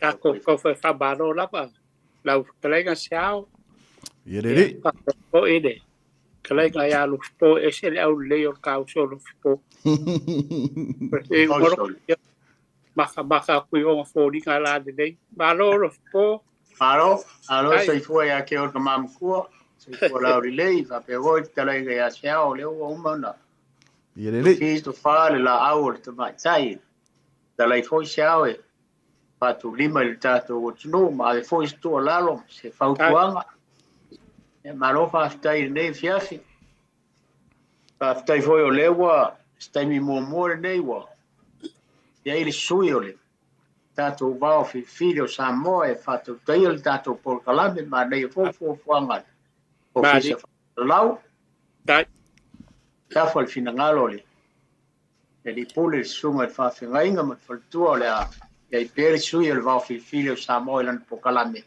Tatou taufai faamalo lava lau fetalaiga Seao. Ia lelei. Foi le fetalaiga ia Lufipo, e ese le aulelei o le tauso o Lufipo. Makamaka atu i ona foliga la lelei. Malo Lufipo. Malo, malo soifua ia te oe le tama matua, soifua laulelei, faapea foi le fetalaiga ia Seao, o lea ua uma ona Ia lelei. tofi tofa le laau o le tamaitai. Talai foi Seao e faatulima i le tatou atunuu ma ave foi se tuualalo, se fautuaga. Ia, malo faafetai i lenei afiafi. Faafetai foi o lea ua se taimi muamua lenei ua i ai le sui o le tatou vao filifili o Samoa e faatautaia le tatou polokalame manaia foi fuafuaga a le Ofisa Faalalau. Tafa le finagalo o le Alii Pule, le susuga i le Faafeagaiga ma le Faletua o le a i ai pea le sui o le vao filifili o Samoa i lana polokalame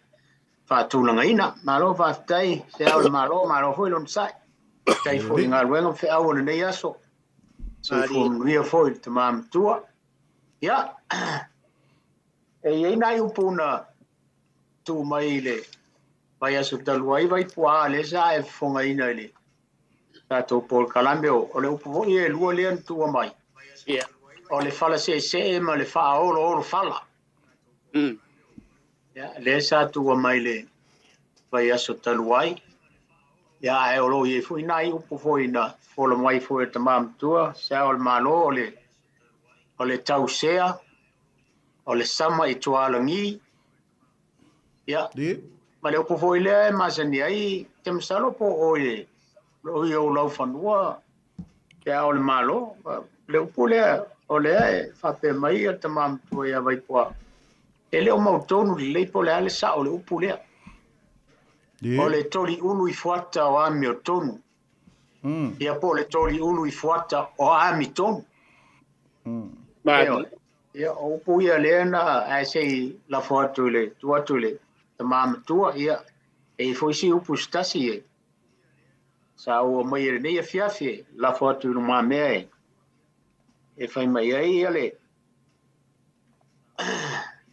faatulagaina. Malo faafetai se ao le Malo, malo foi lona sai. Faafetai foi i galuega ma feau o lenei aso. Soifua manuia foi i le tama matua. Ia, e i ai nai upu na tuu mai i le vaiaso talu ai Vaipuaa lea sa e fofogaina i le tatou polokalame o le upu foi e lua lea na tuua mai. O le fala seesee ma le faaoloolo fala. Ia, lea sa tuua mai le vaiaso talu ai. Ia, ae o lo o i ai foi nai upu foi na fofola mai foi e le tama matua, se ao o le Malo, o le tausea, o le sama i tualagi. Ia, ma le upu foi lea e masani ai, te masalo po o oe o i ou laufanua te ao o le Malo. Le upu lea, o lea e faapea mai le tama matua ia Vaipuaa, e le o mautonu lelei po o le a le sao o le upu lea. O le toliulu i fuata o amiotonu. Ia po o le toliulu i fuata o amitonu. Ia, o upu ia lea na ae se i lafo atu i le tuu atu i le tama matua, ia, e i ai foi si upu se tasi e sa ua mai e lenei afiafi e lafo atu i lumamea e fai mai ai ia le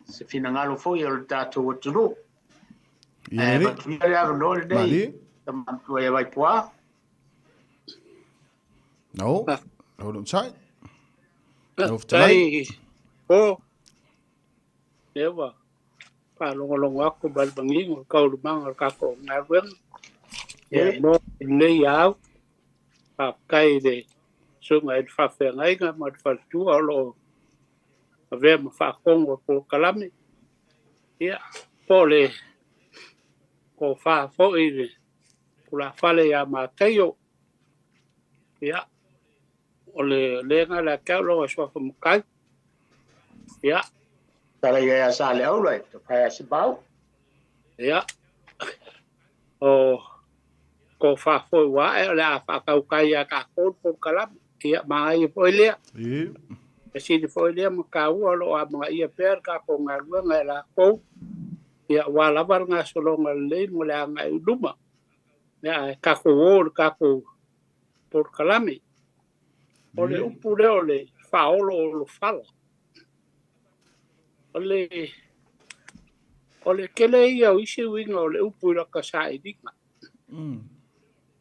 se finagalo foi o le tatou atunuu. Ia Ae lelei. avatu ia le avanoa lenei Malie. tama matua ia Vaipuaa. No. Lau lona sai. Lau fetalai. Faafetai po lea ua faalogologo atu ma le manino i taualumaga o le tatou galuega. Ia mo lenei au, faafetai i le susuga i le faafeagaiga ma le faletua o lo o avea ma faatonu o polokalame. Ia, po o le tofa foi i le tulafale ia Mataio. Ia, o le lega lea te au lou suafa matai. Ia. Tala ia sa le aula e te whai a Sibau. Ia, o tofa foi ua ae o le a faatautai ia tatou le polokalame. Ia, manaia foi lea. E sili foi lea ma taua o lo o amanaia pea le tatou galuega e latou. Ia, ua lava le gasologa lelei mo le agai i luma. Ia, ae tatou o i le tatou polokalame. O le upu lea o le faaoloolofala. O le tele ia o isi uiga o le upu i lata sailiga.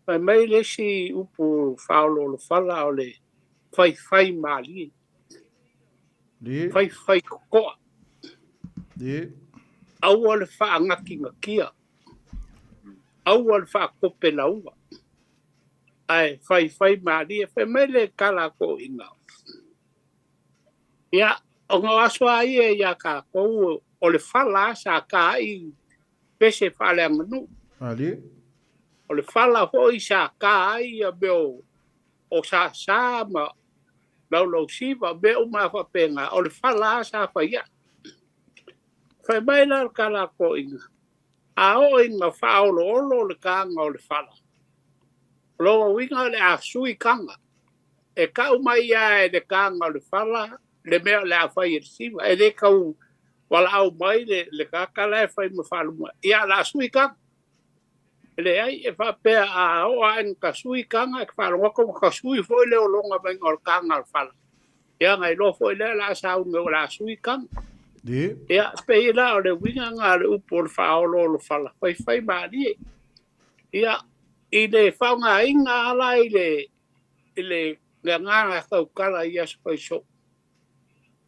Fai mai le isi upu faaoloolofala o le faifai malie. Faifai totoa. Aua le faanatinatia. Aua le faatopelaua. Ae faifai malie. Fai mai le tala a toeaiina. Ia, ona o aso lava ia ia tatou o le fala sa ta ai pese faaleaganuu. O le fala foi sa ta ai ia mea o sasa ma laulausiva, mea uma faapena, o le fala sa fai ai. Fai mai la le tala a toeaiina, a oo ina faaoloolo le taga o le fala, o lona uiga o le a sui taga. E tau mai ia e le taga o le fala le mea o le a fai e le siva. E le tau walaau mai le tagata la e fai ma faaluma. Ia la sui taga. E leai e faapea a oo ae ina tasui taga e faalogo atu ua tasui foi le ologa maiga o le taga o le fala. Ia na iloa foi lea o le a sauni o le a sui taga. Ia, pei la o le uiga lena o le upu o le faaolo o le fala, faifai malie. Ia, i le faaaogaina ala i le agaga tautala i aso faiso.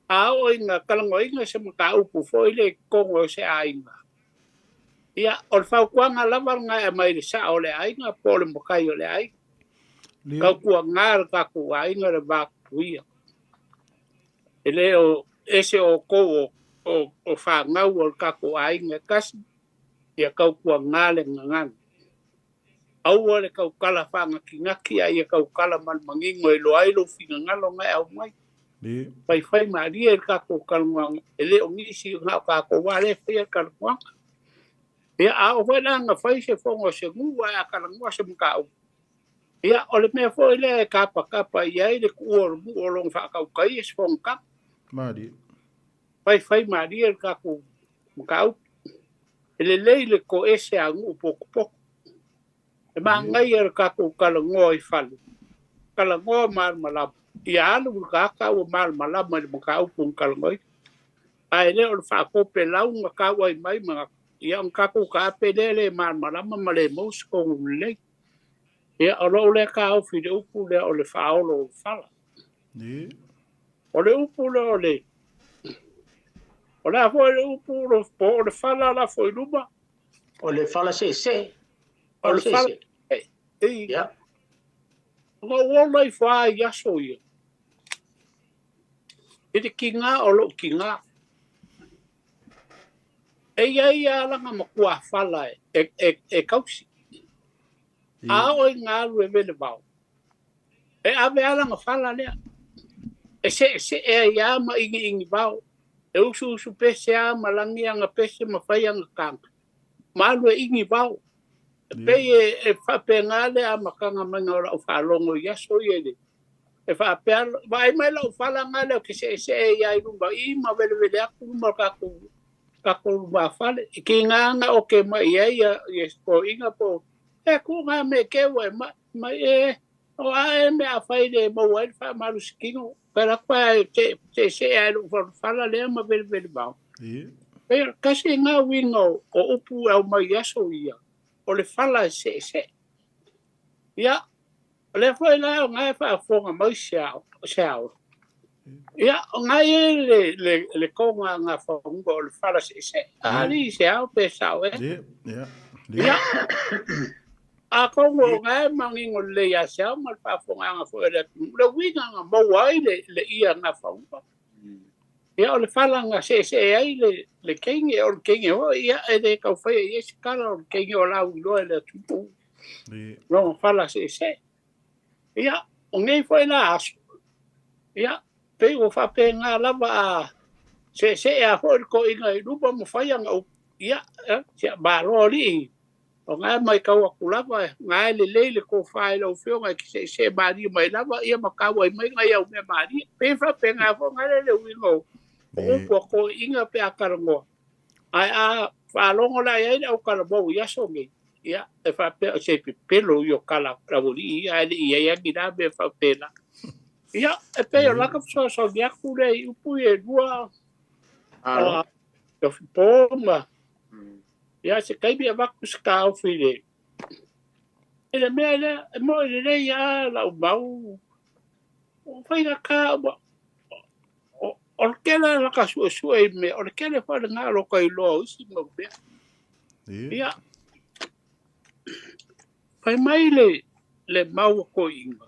A oo ina talanoaina se mataupu foi le i totonu o se aiga. Ia, o le fautuaga lava lena e aumai i le sao o le aiga po o le matai o le aiga. Tautuana le tatou aiga le vatapuia. E le o ese outou o fanau o le tatou aiga e tasi, ia tautuana le gagana. Aua le tautala faanatinati a ia tautala ma le manino e iloa ai lou finagalo na e aumai. Faifai malie le tatou talanoaga, e le o nisi na o tatou lava lea e faia le talanoaga. Ia, a oo foi la ina fai se fono a se nuu ae a talanoa se mataupu, ia, o le mea foi lea e tapatapa i ai le tuua o le nuu o lona faatautaia se fonotaga. Faifai malie le tatou mataupu. E lelei le toese a nuu potopoto. E manaia le tatou talanoa i fale, talanoa malamalama, ia alu le tagata ua malamalama i le mataupu na talanoaina. Ae le o le faakope lau na tau ai mai manatu, ia ona tatou taape lea le malamalama ma le maua se tonu lelei. Ia, o lou lea taofi i le upu lea o le faaolo o le fala. O le upu lea o le... O le a foi le upu po o le fala lafo i luma? O le fala seesee. O le fala seesee. Ia. Ona ou ola ifo lava i aso ia. I le tiga o lou tiga. E i ai lava lana matuafala e tausi. A oo ina alu e velevao, e ave lava lana fala lea. E seesee ai lava ma igiigi vao. E usuusu pese lava ma lagi ana pese ma fai ana taga. Ma alu e igi vao. E pei e faapena le amataga maiga o lau faalogo i aso ia i le e faapea, vaai mai lau fala nga lea ou te seesee ai i luma i ma velevele atu luma o le tatou lumafale. I kiga na oke mai ai ia toeaiina po o e ku ngā me ke ua e mai e o a e mea a fai le maua ai le faamalosikino. Pela koa e seesee ai lou fala lea ma velevele vao. E kasi ngā uiga o upu e aumai i aso ia, o le fala e seesee. Ia, o lea foi la o ngā e faafofoga mai se ao. Ia, o ngā e le konga ngā whaunga o le fala seesee. Ali se ao pe sao e. Ia, a kongo o ngā e mangingo le ia se ao ma le faafofoga anga foi le atunuu. Le uiga ngā maua ai le ia ngā whaunga. Ia, o le fala ngā seesee ai le keinge o le keinge hoi, ia, e le kauwhai e se kala o le keinge o lau iloa e le atunuu. No, fala seesee. Ia, o ngei foi la aso. Ia, pei ua faapena lava a seesee a foi le toeaina i luma ma fai ana upu. Ia, sia malo alii. O ngā mai kau atu lava, ngā e lelei le tofa i lau afioga e ke seesee malie mai lava, ia ma kau ai mai ngai au mea malie. Pei faapena foi ngā le le uiga o upu a toeaina pe a talanoa. Ae a faalogo la i ai le aukalamou i aso nei. Ia, e faapea o se pepelo i o kala rawoli ia, e le i ai angi la mea faapena. Ia, e pei o laka fesoasoani atu lea i upu i e lua o po ma. Ia, se taimi avatu se taofi i le. I le mea lea, e moe lelei lava lau mau. O faigata o le tele laka suesue i mea, o le tele foi lena o lo ka iloa o isi mau mea. Ia, fai mai le mau a toeaina.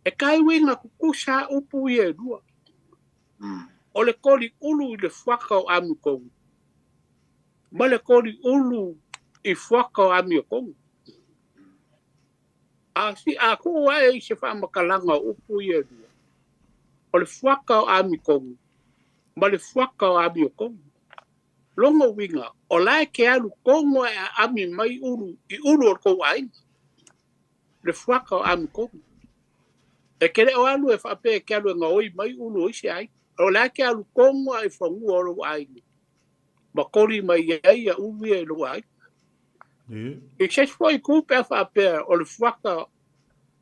E kai uiga tutusa upu ia e lua. O le koli ulu i le fuaka o Amikogu. Ma le koli ulu i fuaka o Amiokongo. A si a ku ae i se whaamakalaga o upu ia e lua. O le fuaka o Amikogu ma le fuaka o Amiokongo. Longo uiga, o lae ke alu kongo e a ami mai ulu i ulu o le kou aiga. Le fuaka o Amikogu. E ke le o alu e whaapea e ke alu e ngaoi mai ulu o isi aiga. O lae ke alu kongo e whangua o lou aiga. Ma kori mai ai ia ulu ia i lou aiga. I se foi ku pe a whaapea o le fuaka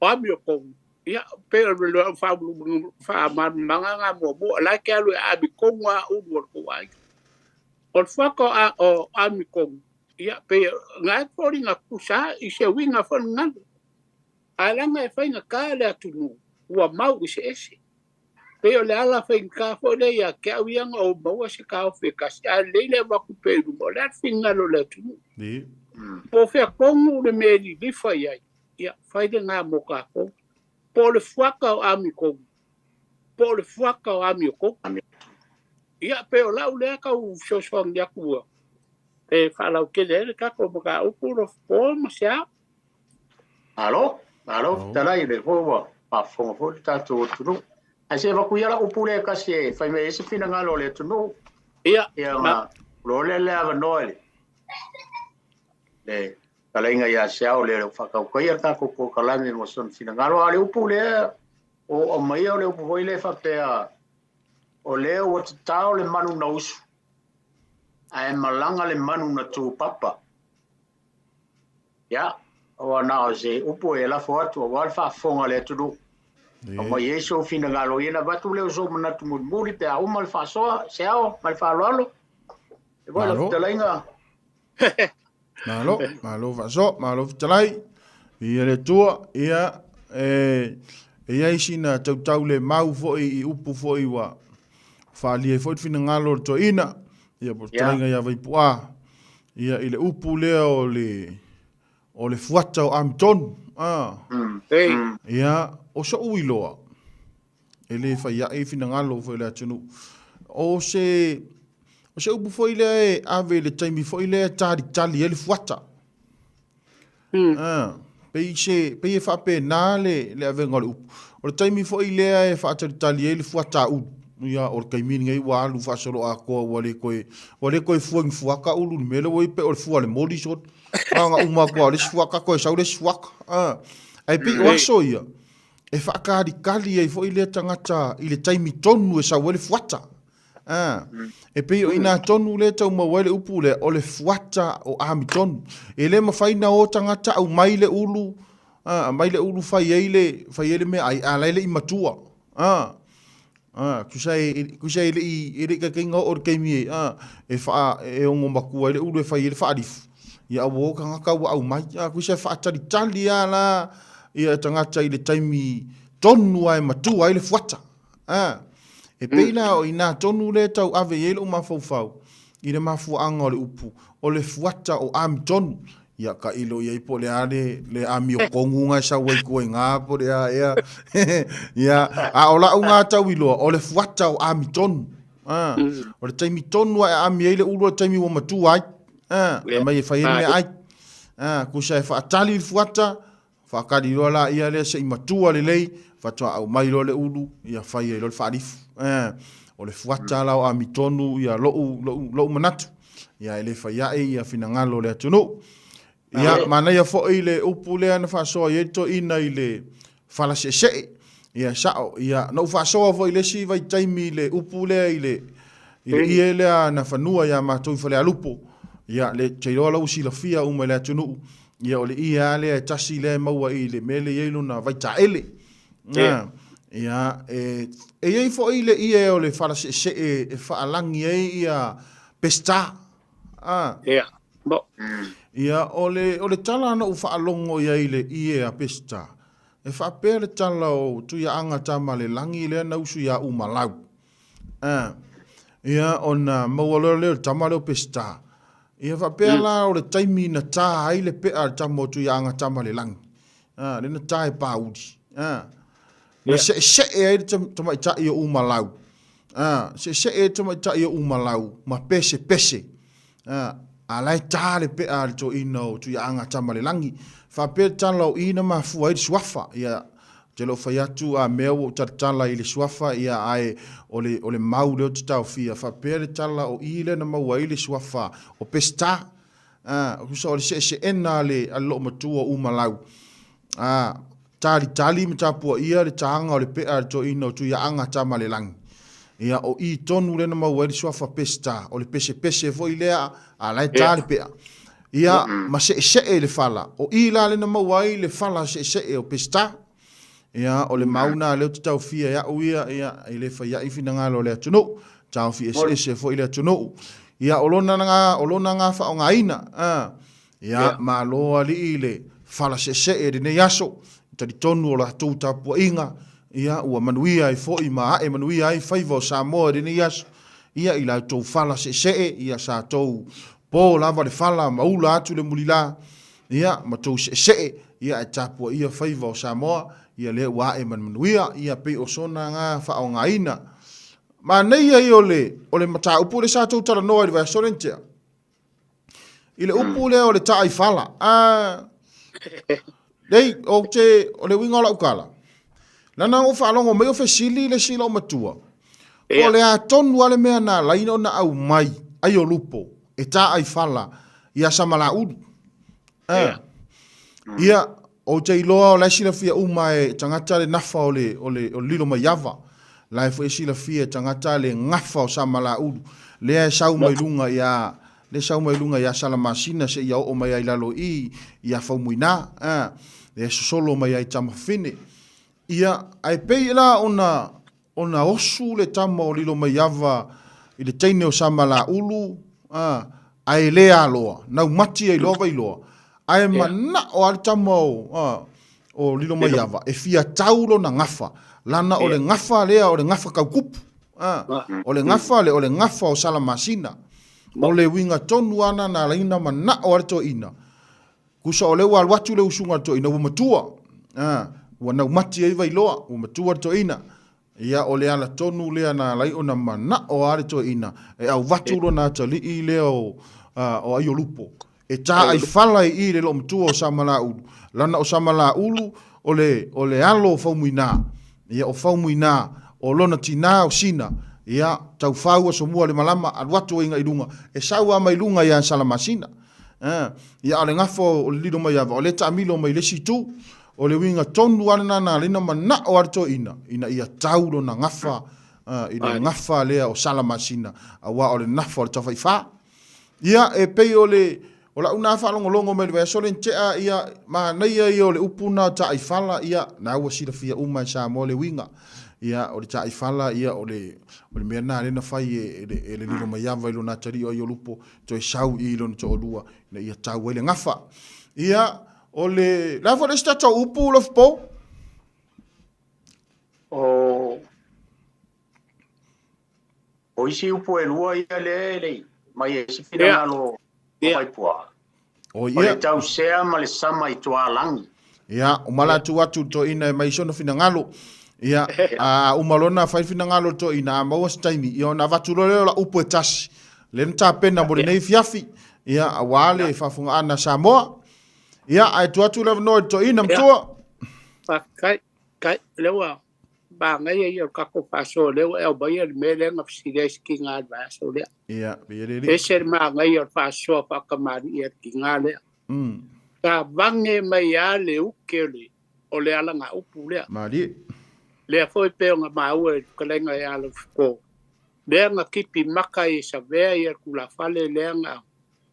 o Amiokongo Ia, pe o le faamalamalamaga lena muamua, o la e te alu e aami tonu lava ulu o le tou aiga. O le fuata o aami tonu, ia, pei na e foliga tutusa lava i se uiga foi le galo. Ae leaga e faigata le atunuu ua mau eseese. Pei o le ala faigata foi lea ia te au ia na ou maua se taofi e tasi, ae lelei le avatu pea i luma, o le a le finagalo o le atunuu. Po o fea tonu le mea e lilifa i ai, ia, fai lena mo tatou. Po o le fuata o amitonu, po o le fuata o amiotonu. Ia, pei o lau lea tau fesoasoani atu e faalautele ai le tatou mataupu Lofipo ma Seao. Malo, malo fetalai, o lea foi ua faafofoga foi le tatou atunuu. Ae se avatu ia lau upu lea e tasi e fai mai ai se finagalo o le atunuu. Ia, Ia, ona loa lea le avanoa i le fetalaiga ia Seao lea o lo o faatautaia le tatou polokalame mo sona finagalo. A o le upu lea ua ou aumaia o le upu foi lea e faapea, o lea ua tatao le manu na usu, ae malaga le manu na tupapa. Ia, ua na o se upu e lafo atu aua le faafofoga a le atunuu. Aumai ai sou finagalo, ia ona avatu lea o sou manatu mulimuli pe a uma le faasoa, Seao, ma le faaaloalo. E foi lau fetalaiga. Malo, malo faasoa, malo fetalai. Ia le Atua, ia e i ai sina tautau le mau foi i upu foi ua faaalia ai foi le finagalo o le toeaina, ia po o le fetalaiga ia Vaipu'a, ia i le upu lea o le o le fuata o Amitonu. A. Ia, o so'u iloa, e le fai a'i finagalo foi o le atunuu. O se, o se upu foi lea e ave i le taimi foi lea e talitali ai le fuata. Mm. Pei, se, pei e faapena le, le avega o le upu. O le taimi foi lea e faatalitali ai le fuata ulu. Ia, o le taimi lenei ua alu faasoloatoa ua le toe, ua le toe fua ni fuata ulu le mea lea ua i ai pei o le fua a le moli sona. Na ona uma atu lava o le isi fuata toe sau le isi fuata. Ae pei o aso ia, e faatalitali ai foi lea tagata i le taimi tonu e sau ai le fuata. A, e pei o i ina tonu lea e tau maua ai le upu lea, o le fuata o amitonu. E le mafai ona o tagata aumai le ulu, a, aumai le ulu fai ai le, fai ai le meaai, a o la e le i matua. A, a, tusa e, tusa e le i, e le i taitai ona oo i le taimi e, a, e faa, e ono matua ai le ulu e fai ai le faalifu. Ia ua o tagata ua aumai. A, tusa e faatalitali lava la ia tagata i le taimi tonu lava e matua ai le fuata. A, e pei la o i ina tonu lea e tau ave i ai lou mafaufau i le mafuaaga o le upu, o le fuata o amitonu. Ia tailo i ai po o le a le, le amiotonu na e sau ai tua i ina po o le a ea. Ia, a o lau na tau iloa, o le fuata o amitonu. A, o le taimi tonu lava e aami ai le ulu o le taimi ua matua ai. A, aumai e fai ai le meaai. A, tusa e faatali le fuata, Faatali loa laia lea se i matua lelei, faatoa aumai loa le ulu, ia fai ai loa le faalifu. Eh, o le fuata la o amitonu ia lo'u, lo'u, lo'u manatu. Ia e le fai a'i ia finagalo o le atunuu. Ia, manaia foi le upu lea na faasoa i ai le toeaina i le fala se'ese'e. Ia, sa'o. Ia, na ou faasoa foi i le isi vaitaimi i le upu lea i le, i le ie lea na fanua iā matou i Falealupo. Ia, le, te iloa la ua silafia uma e le atunuu. Ia, o le ie lava lea e tasi lea e maua i le mea lea e i ai lona vaitaele. Ia, ia, e, e i ai foi le ie o le fala seesee e faalagi ai ia Peseta. A. Ia, mo. Ia, o le, o le tala na ou faalogo i ai i le ie a Peseta, e faapea le tala o Tuiaaga Tamalelagi lea na usu iā Umalau. A. Ia, ona maua loa lea o le tama lea o Peseta. Ia faapea la o le taimi na tā ai le pea a le tama o Tuiaaga Tamalelagi, a, lea na tā e Pāuli, a, na seesee ai le tamaitai o Umalau, a, seesee ai le tamaitai o Umalau ma pesepese, a, a la e tā le pea a le toeaina o Tuiaaga Tamalelagi. Faapea le tala o i na mafua ai le suafa, ia, Ou te le o fai atu a mea ua ou talatala i le suafa, ia, ae o le, o le mau lea ou te taofia. Faapea le tala o i lea na maua ai le suafa o Peseta. A, tusa o le seeseena a le, a le loomatua o Umalau. A, talitali ma tapuaia le taga o le pea a le toeaina o Tuiaaga Tamalelagi. Ia, o i tonu lea na maua ai le suafa Peseta, o le pesepese foi lea, a la e ta le pea. Ia, ma seesee i le fala. O i la lea na maua ai le fala seesee o Peseta. Ia, o le mau lena lea ou te taofia e au ia, ia, e le fai ai finagalo o le atunuu, taofi eseese foi le atunuu. Ia, o lona na, o lona na faaaogaina, a. Ia, malo alii i le fala seesee i lenei aso, e talitonu o latou tapuaiga, ia, ua manuia ai foi ma ae manuia ai faiva o Samoa i lenei aso, ia, i la outou fala seesee, ia, sa tou po lava le fala ma ula atu le mulila, ia, ma tou seesee, ia, ae tapuaia faiva o Samoa, ia, lea ua ae ma le manuia, ia, pei o sona na faaaogaina. Manaia ia o le, o le mataupu lea sa tou talanoa i le vaiaso lea na tea. I le upu lea o le taaifala. A, nei, ou te, o le uiga o lau tala, lana ou faalogo mai o fesili le isi loomatua, po o le a tonu lava le mea na ala ai ona aumai ai o lupo e taaifala ia Samalaulu. A, ia, Ou te iloa o la e silafia uma e tagata le nafa o le, o le, o le Lilomaiava. La e foi e silafia e tagata le gafa o Samalaulu, lea e sau mai luga ia, lea e sau mai luga ia Salamasina seia oo mai ai i lalo i i, ia Faumuina, a, lea e sosolo mai ai Tamafafine. Ia, ae pei la ona, ona osu le tama o Lilomaiava i le teine o Samalaulu, a, ae le aloa, naumati ai loa Vailoa, ae manao lava le tama o, a, o Lilomaiava e fia tau lona gafa, lana o le gafa lea o le gafa taukupu, a, o le gafa lea o le gafa o Salamasina. O le uiga tonu lava lena na ala ai ona manao lava le toeaina Tusa o lea ua alu atu le usuga a le toeaina ua matua, a, ua naumati ai Vailoa, ua matua le toeaina. Ia, o le ala tonu lea na ala ai ona manao lava le toeaina e auvatu lona atalii lea o, a, o Aiolupo e taaifala i i le loomatua o Samalaulu, lana o Samalaulu o le, o le alo o Faumuina. Ia, o Faumuina, o lona tinā o Sina, ia, taufau Asomua le malama, alu atu ai i luga, e sau lava mai luga ia Salamasina. A, ia, a o le gafa o le Lilomaiava, o lea e taamilo mai le isi itu. O le uiga tonu lava lena na ala ai ona manao lava le toeaina ina ia tau lona gafa i le gafa lea o Salamasina, aua o le nafa o le Tafaifa. Ia, e pei o le, o lau na faalogologo mai i le vaiaso lea na tea, ia, manaia ia o le upu na o taaifala, ia, na ua silafia uma e Samoa le uiga. Ia, o le taaifala, ia, o le, o le mea lena lea na fai e, e le, e le Lilomaiava i lona atalii o Aiolupo, toe sau i lona toalua ina ia tau ai le gafa. Ia, o le, le a foi le isi tatou upu, Lofipo? O, o isi upu e lua ia lea e le i mai ai se finagalo o Vaipua. O ia. O le tausea ma le sama i tualagi. Ia, uma la tuu atu i le toeaina e mai sona finagalo. Ia, a uma loa ona fai finagalo o le toeaina, a maua se taimi, ia ona avatu loa lea o lau upu e tasi, lea na tapena mo lenei afiafi, ia, aua le faafofogaaga a Samoa. Ia, ae tuu atu le avanoa i le toeaina matua. Faafetai, faafetai. O lea ua manaia ia o le tatou faasoa, o lea ua e aumaia le mea lea na fesili ai si tiga i le vaiaso lea. Ia, viia le Alii. Ese le manaia o le faasoa faatamalii a le tiga lea. Sa vage mai lava le uke o le, o le alagaupu lea. Malie. Lea foi pei ona maua i le fetalaiga ia Laufuko, lea na tipi maka ai e savea ia le tulafale lea na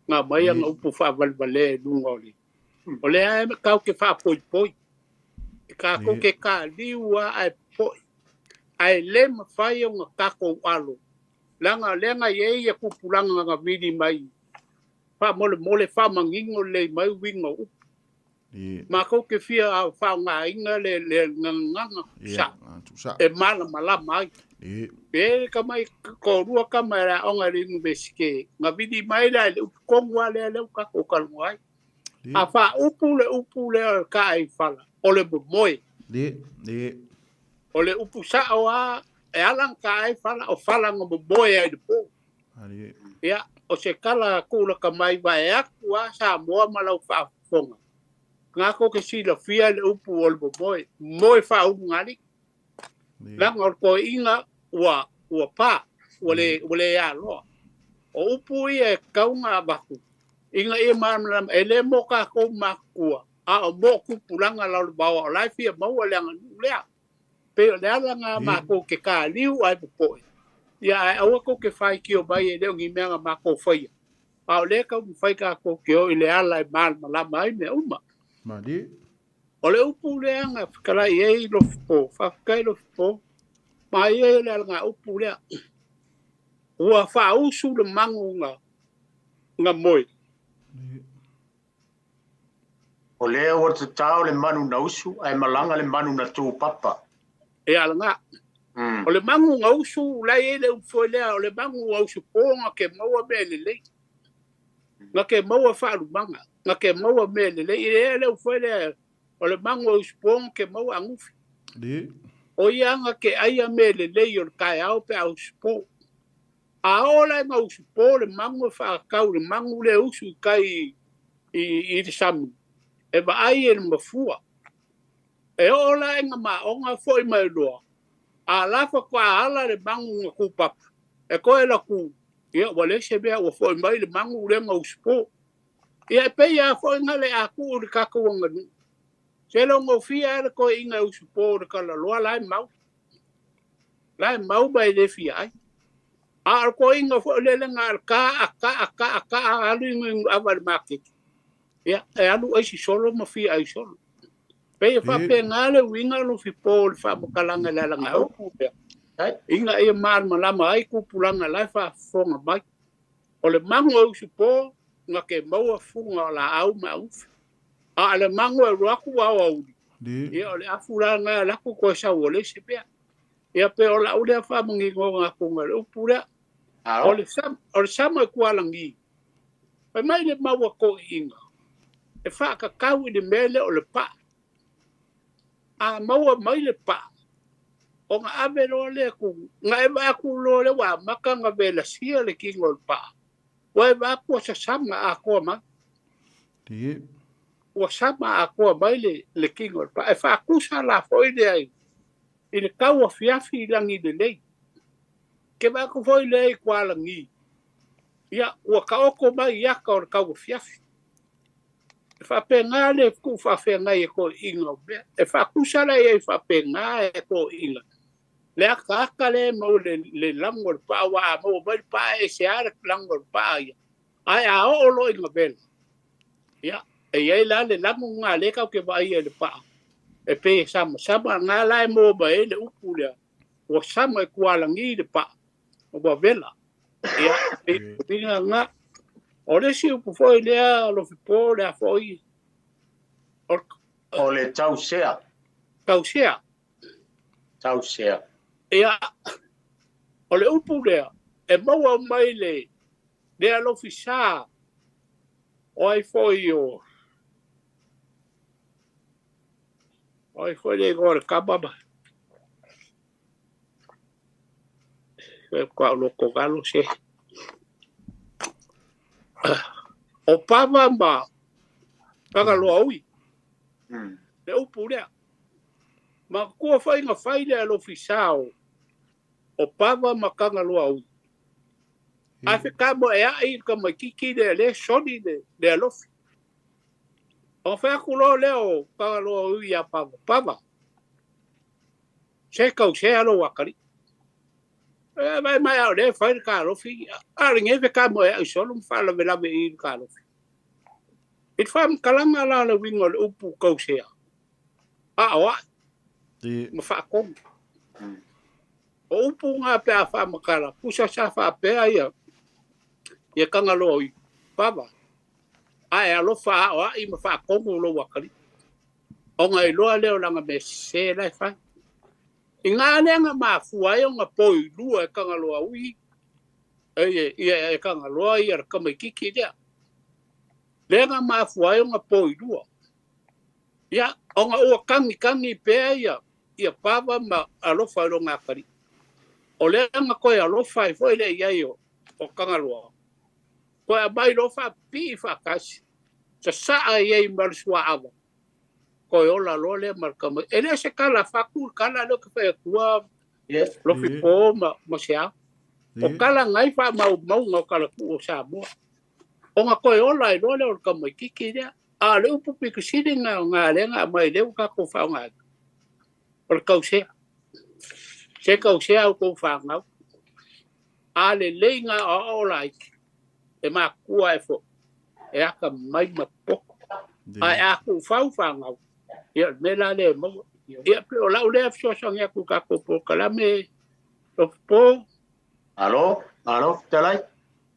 na aumai ana upu faavalevalea i luga o le O lea e tatou te faapoipoi, e tatou te taliu lava ae popoe, ae le mafai ona tatou alo, leaga o lea na i ai ia tupulaga na vili mai faamolemole faamanino lelei mai uiga o upu. Matou te fia faaaogaina le gagana tuusao e malamalama ai. Pe tama toalua tama e aoga i le Iunivesite, na vili mai la i le upu tonu lava lea ua tatou talanoa ai. A faaupu le upu lea o le taaifala, o le momoe. O le upu sao lava, e ala ona taaifala, o fala na momoe ai i le po. Ia, o se tala tulaka mai vaeatu lava Samoa ma lau faafofoga, na tou te silafia le upu o le momoe, moe faaulugalii. Leaga o le toeaina ua, ua pa, ua le, ua le aloa. O upu ia e tatau ona avatu ina ia malamalama, e le mo tatou matutua, a o mo tupulaga lalovaoa o la e fia maua le aganuu lea. Pei o le ala lena matou te taliu ae popoe, ia ae aua tou te faitio mai e le o ni mea na matou faia, a o lea e taumafai tatou te o i le ala e malamalama ai mea uma. Malie. O le upu lea na fetalai ai Lofipo, faafetai Lofipo, ma ia le alaga upu lea. Ua faausu le magu na moe. O lea ua tatao le manu na usu ae malaga le manu na tupapa. E alaga. O le magu na usu, la i le upu foi lea, o le magu na usu po na ke maua mea lelei. Na ke maua faalumaga, na ke maua mea lelei. I le upu foi lea, o le magu na usu po na ke maua agufi. O ia nga ke aia mea lelei o le kaeao pe a usu po. A o la nga usu po le magu e whaakau, le magu le usu i kai i le sami. E vaai e le mafua. E o la e nga maonga foi mai loa. A lafa kwa ala le magu nga kupapa. E koe la ku. Ia ua le se mea ua foi mai le magu le nga usu po. Ia e pei a foi nga le a ku le kakou anga nu. Se lo ngofia e le koe inga usu po le kala loa la e mau. La e mau mai le fia ai. A o ko inga fo le le nga ka a ka a ka a ka a alu inga awa le makeke. Ia, e alu ai si solo ma fia ai solo. Pei e whape ngā le winga lo fi po le whamokalanga le alanga o kupea. Inga ia malama ai kupulanga lai whaafonga mai. O le mango e usu po, nga ke maua funga o la au ma ufi. A le mango e ruaku au auli. Ia o le afu la ngā laku koe sau o le se pea. Ia pe o la ulea whamangi ngonga kunga le upu lea. O le sama e kualangi. Pai mai le maua ko inga. E whaakakau i le mele o le pa. A maua mai le pa. O nga ave loa le ku. Nga e aku loa le wa maka nga vela sia le kingo le pa. Wa e aku sa sama a koa mai. Ua sama a koa mai le kingo le pa. E whaakusa la foi le ai. I le kau a fiafi i langi le lei. Ke wako foi le ai kwa langi. Ia, ua kaoko mai iaka o le kau a fiafi. E whapenga le ku whawhenga e ko inga o mea. E whakusa la e whapenga e ko inga. Le aka aka le mau le lango le paa wa a mau mai paa e se ara lango le paa ia. Ai a o lo inga vela. Ia, e iai la le lango ngā le kau ke vai e le paa. E pe sama, sama ngā la e mō mai e le upu lea. Ua sama e kualangi le paa. Ua vela. Ia, e pinga ngā. O le si upu foi lea, lo fipo lea foi. O le tausea. Tausea. Tausea. Ia, o le upu lea, e maua mai le, lea lo fisa, o ai foi o, o ai foi le go le kababa. E kwa lo kogalo se. O pava ma kagaloa ui. Le upu lea. Ma kua whai ngā whai lea lo fisao o pava ma kagaloa ui. A fe ka mo e ai ka mai kiki le le soni le alofi. O whai aku lo lea o kagaloa ui a pava. Pava. Se kau se alo wakari. E mai mai au le whai ka alofi. A ringe fe ka mo e ai solo mwhala velawe i ka alofi. I whaam kalanga la le wingo le upu kau sea. A oa. Ma whaakonga. O upu ngā pea whaamakala. Pusa sa whaapea ia. Ia kangaloa i pava. A e alofa a oa i ma whaakongo lo wakari. O ngai loa leo langa me se lai whai. I ngā lenga mafua e o ngā poi lua e kangaloa ui. E ia e kangaloa ia le kamaikiki lea. Lenga mafua e o ngā poi lua. Ia, o ngā ua kangi kangi pea ia, ia pava ma alofa i lo ngā kari. O lenga koe alofa i foi le iai o kangaloa. Koe a mai lofa pi i whakasi. Sa saa iai marusua awa. Koe ola loa lea marka mai. E lea se kala whaku, kala leo ka whai kua lofi po ma se au. O kala ngai wha mau mau ngau kala ku o Samoa. O ngā koe ola i loa lea o ka mai kiki lea. A le upu piko sini ngā ngā lenga mai leo ka ko whao ngā. O le kausea. Se kausea au kou whangau. A le lei ngā o o laiki. E makua e fo. E aka mai ma poko. A e aku whau whangau. Ia, o le mea la lea e maua. Ia, pei o lau lea fesoasoani atu i le tatou polokalame, Lofipo. Malo, malo fetalai.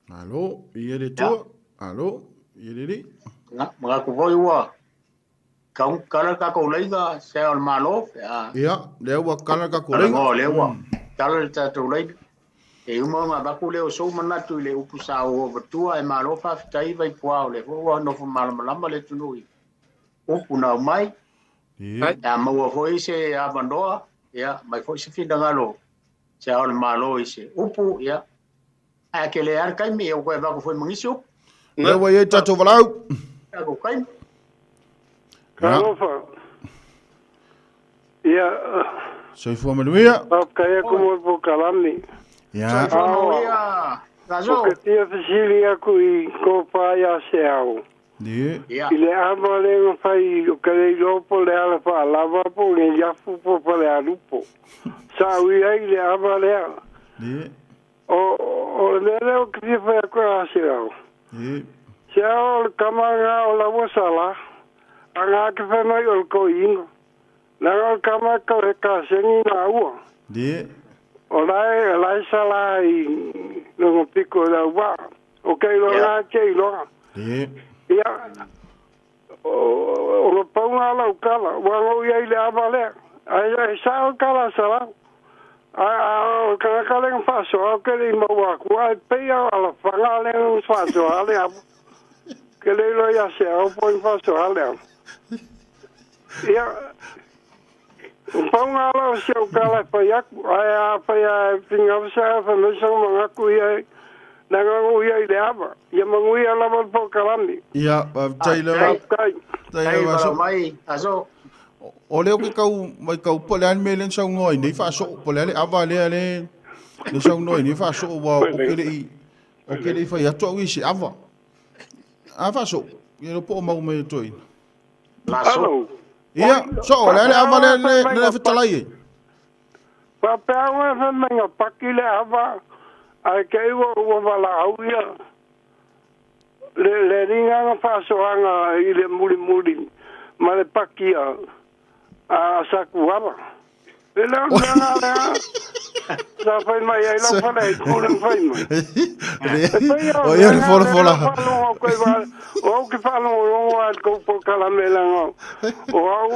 Malo, ia le Atua. Malo, ia le Alii. Manatu foi ua kau kala le tatou laina se ao o le Malo. Ia, lea ua kala le tatou laina. O lea ua kala le tatou laina. E uma ona avatu lea o sou manatu i le upu sa ou avatua, e malo faafetai Vaipua, o lea foi ua nofo malamalama le atunuu i upu na aumai. A maua foi se avanoa, ia, aumai foi se finagalo se ao o le Malo i se upu, ia. Ae tele lava le taimi, ia ua toe avatu foi ma nisi upu. Lea ua i ai tatou valaau. Tatou taimi. Talofa. Ia. Soifua manuia. Faafetai atu mo le polokalame. Ia. Soifua manuia. Ou te fia fesili atu i tofa ia Seao. Ie. I le ava lea na fai o ke le iloa po o le ala faalava po o Neiafu po o Falealupo. Sa ui ai i le ava lea. Ie. O, o le mea lea ou te fia fai atu ia Seao. Ie. Seao o le tama lena o Lauasala, a na te fai mai o le toeaina. Leaga o le tama e tau he kaseni na ua. Ie. O la e, la e sala ai lona piko i lau vaa. O ke iloa na ke iloa. Ie. Ia, o, o le paunga lau tala, ua lou iai le ava lea. Ai, ai sao le tala a Salau. A, a, o le tagata lea na faasoa, ou te le i maua atu, ae pei lava o alafaga lea na faasoa le ava. Ke le iloa ia se ao po i faasoa le ava. Ia, o paunga ala o si au tala e fai atu, ae a fai a e finau sa fai mai sau manatu ia leaga o ia i le ava. Ia manuia lava le polokalame. Ia, faafetai lava. Faafetai. Faafetai lava Aso. Mai, Aso. O lea ou te tau matau po o le a le mea lea na saunoa ai nei faasoo, po o le a le ava lea le le saunoa ai nei faasoo, aua ou te le i ou te le i fai atu au i se ava. A faasoo, ia le po o mau mai e toeaina. Laso. Ia, soo, o le a le ava lea le le fetalai ai. Faapea oe fai mai na paki le ava ae kei ua ua valaau ia le le liga na faasoaga i le mulimuli ma le paki a a Sakuala. E le o le mea na lea sa fai mai ai lau fale ai ku le fai mai. E pei o O ia le folafola. Faalogo koe va o au ke faalogologo a i le kou polokalame leaga o au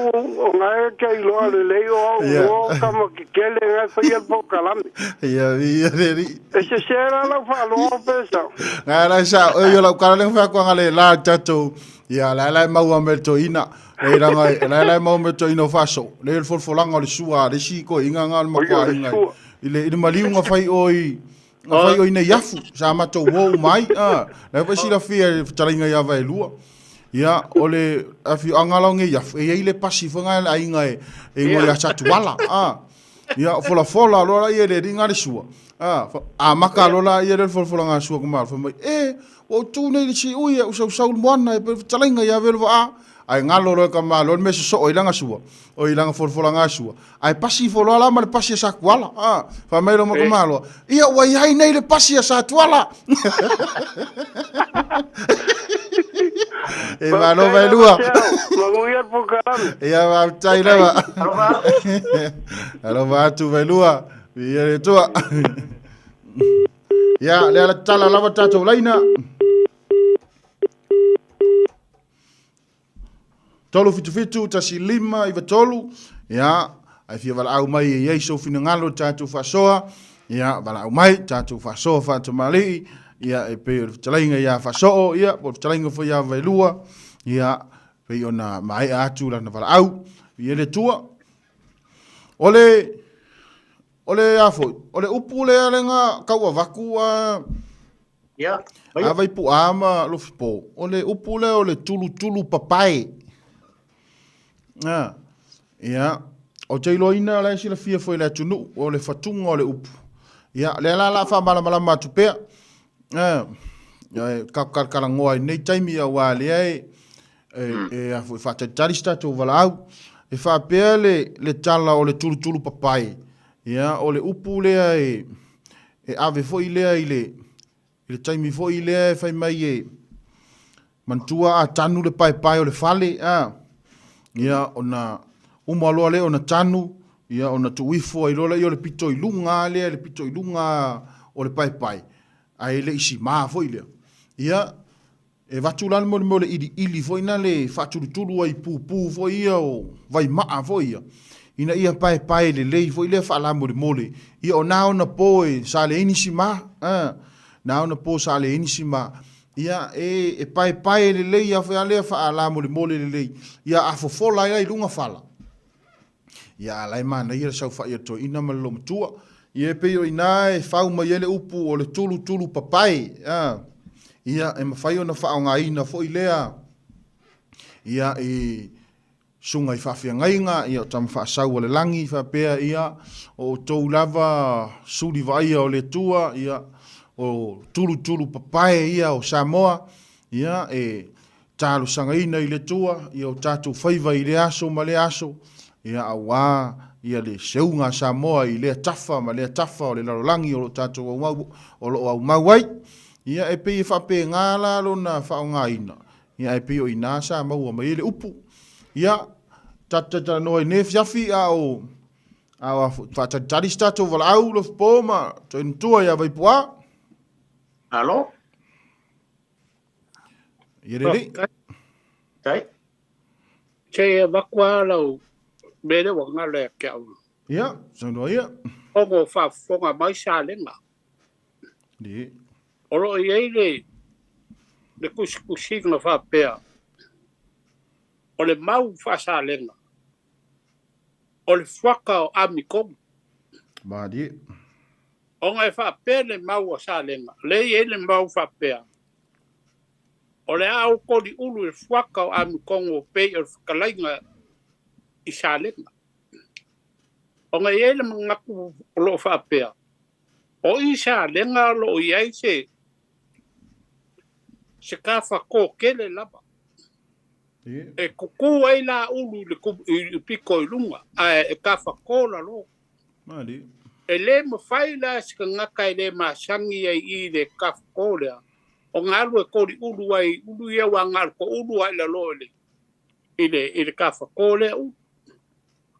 o ngae ke iloa lelei o au o tama kekele ngae faia le polokalame. Ia, ia le alii. E sese la lau faalogo pe sao. Ngae la sa o ia lau kala le fai atu le la tatou. Ia la la maua me toina. Le langa la la maua me toina o faso. Le le folfolanga o le sua le si ko inga nga le makoa inga. I le i le maliu nga fai o i nga fai o ina iafu sa matou o mai a la foi silafia i le fetalaiga ia Vaelua. Ia o le afioaga la o Neiafu e i ai le pasi foi nga le aiga e e igoa ia Satuala a. Ia folafola loa la ia le alii nga le sua a amata loa la ia le folafolaga a sua ka malo fai mai e ua ou tu nei i le siui e ou sausau le moana e fetalaiga ia velo vaa ae galo loa e ka malo le mea sosoo i lana sua o i lana folafolaga a sua Ae pasi ifo loa la ma le pasi a Satuala. Ah, fai mai loa ma Kamaloa, ia ua i ai nei le pasi a Satuala. E malo vai lua. Manuia le polokalame. Ia faafetai lava. Alofa atu vai lua. Ia le Atua. Ia, le ala tala lava tatou laina. 377 15 93, ia, ae fia valaau mai e i ai sou finagalo i tatou faasoa, ia, valaau mai, tatou faasoa faatamalii, ia, e pei o le fetalaiga ia Faasoo, ia, po o le fetalaiga foi ia Vaelua, ia, pei ona maea atu lana valaau, ia le Atua. O le, o le a foi, o le upu lea le na tau avatu a, Ia, A Vaipu'a ma Lofipo, o le upu lea o le tulutulu papae. A, ia, ou te iloaina la e silafia foi e le atunuu, o le fatuga o le upu. Ia, lea la la faamalamalama atu pea. A, ia, e kalakalagoa i lenei taimi aua lea e, e, e a foi, faatalitali se tatou valaau. E faapea le, le tala o le tulutulu papae, ia, o le upu lea e, E ave foi lea i le, i le taimi foi lea e fai mai e, manatua a tanu le paepae o le fale, a. Ia, ona uma loa lea ona tanu, ia ona tuu ifo ai loa lea o le pito i luga lea, le pito i luga o le paepae, ae le i sima foi lea. Ia, e avatu la le mea o le iliili foi na le faatulutulu ai i pupu foi ia o vaimaa foi ia, ina ia paepae lelei foi lea faalamolemole, ia o na ona po e sa leai ni sima, a, na ona po sa leai ni sima, ia e, e paepae lelei a foi a lea faalamolemole lelei, ia a fofola ai la i luga fala. Ia a la e manaia le saofai a le toeaina ma le loomatua. Ia e pei o i ina e fau mai ai le upu o le tulutulu papae. A, ia e mafai ona faaaogaina foi lea ia i susuga i faafeagaiga, ia o tama faasau a le lagi faapea, ia o outou lava suli vaaia o le Atua, ia o tulutulu papae ia o Samoa, ia e talosagaina i le Atua ia o tatou faiva i lea aso ma lea aso, ia auā ia le seuga a Samoa i lea tafa ma lea tafa o le lalolagi o lo o tatou aumau, o lo o aumau ai. Ia e pei e faapena la lona faaaogaina, ia ae pei o i ina sa maua mai ai le upu. Ia, tatou talanoa i lenei afiafi a o a o faatalitali se tatou valaau Lofipo ma Toenatua ia Vaipuā. Alo. Ia lelei. Tai. Se e avatu lava lau mea lea ua galo ia te au. Ia, saunoa ia. Ona o faafofoga mai Salega. Ie. O lo o i ai le, le tusitusiga faapea, o le mau faa-Salega, o le fuata o Amikomu. Malie. Ona e faapea le mau a Salega, lea e i ai le mau faapea, o le a ou koliulu i le fuata o Amikomu e pei o le fetalaiga i Salega. Ona e i ai le manatu o lo o faapea, o i Salega o lo o i ai se se tafatō tele lava. E kukū ai la ulu i le pito i luga, ae e tafatō lalo. Malie. E le mafai la se tagata e le masani ai i le tafatō lea, ona alu e koliulu ai ulu ia ua agai i le toulu ae i lalo i le i le i le tafatō lea ulu.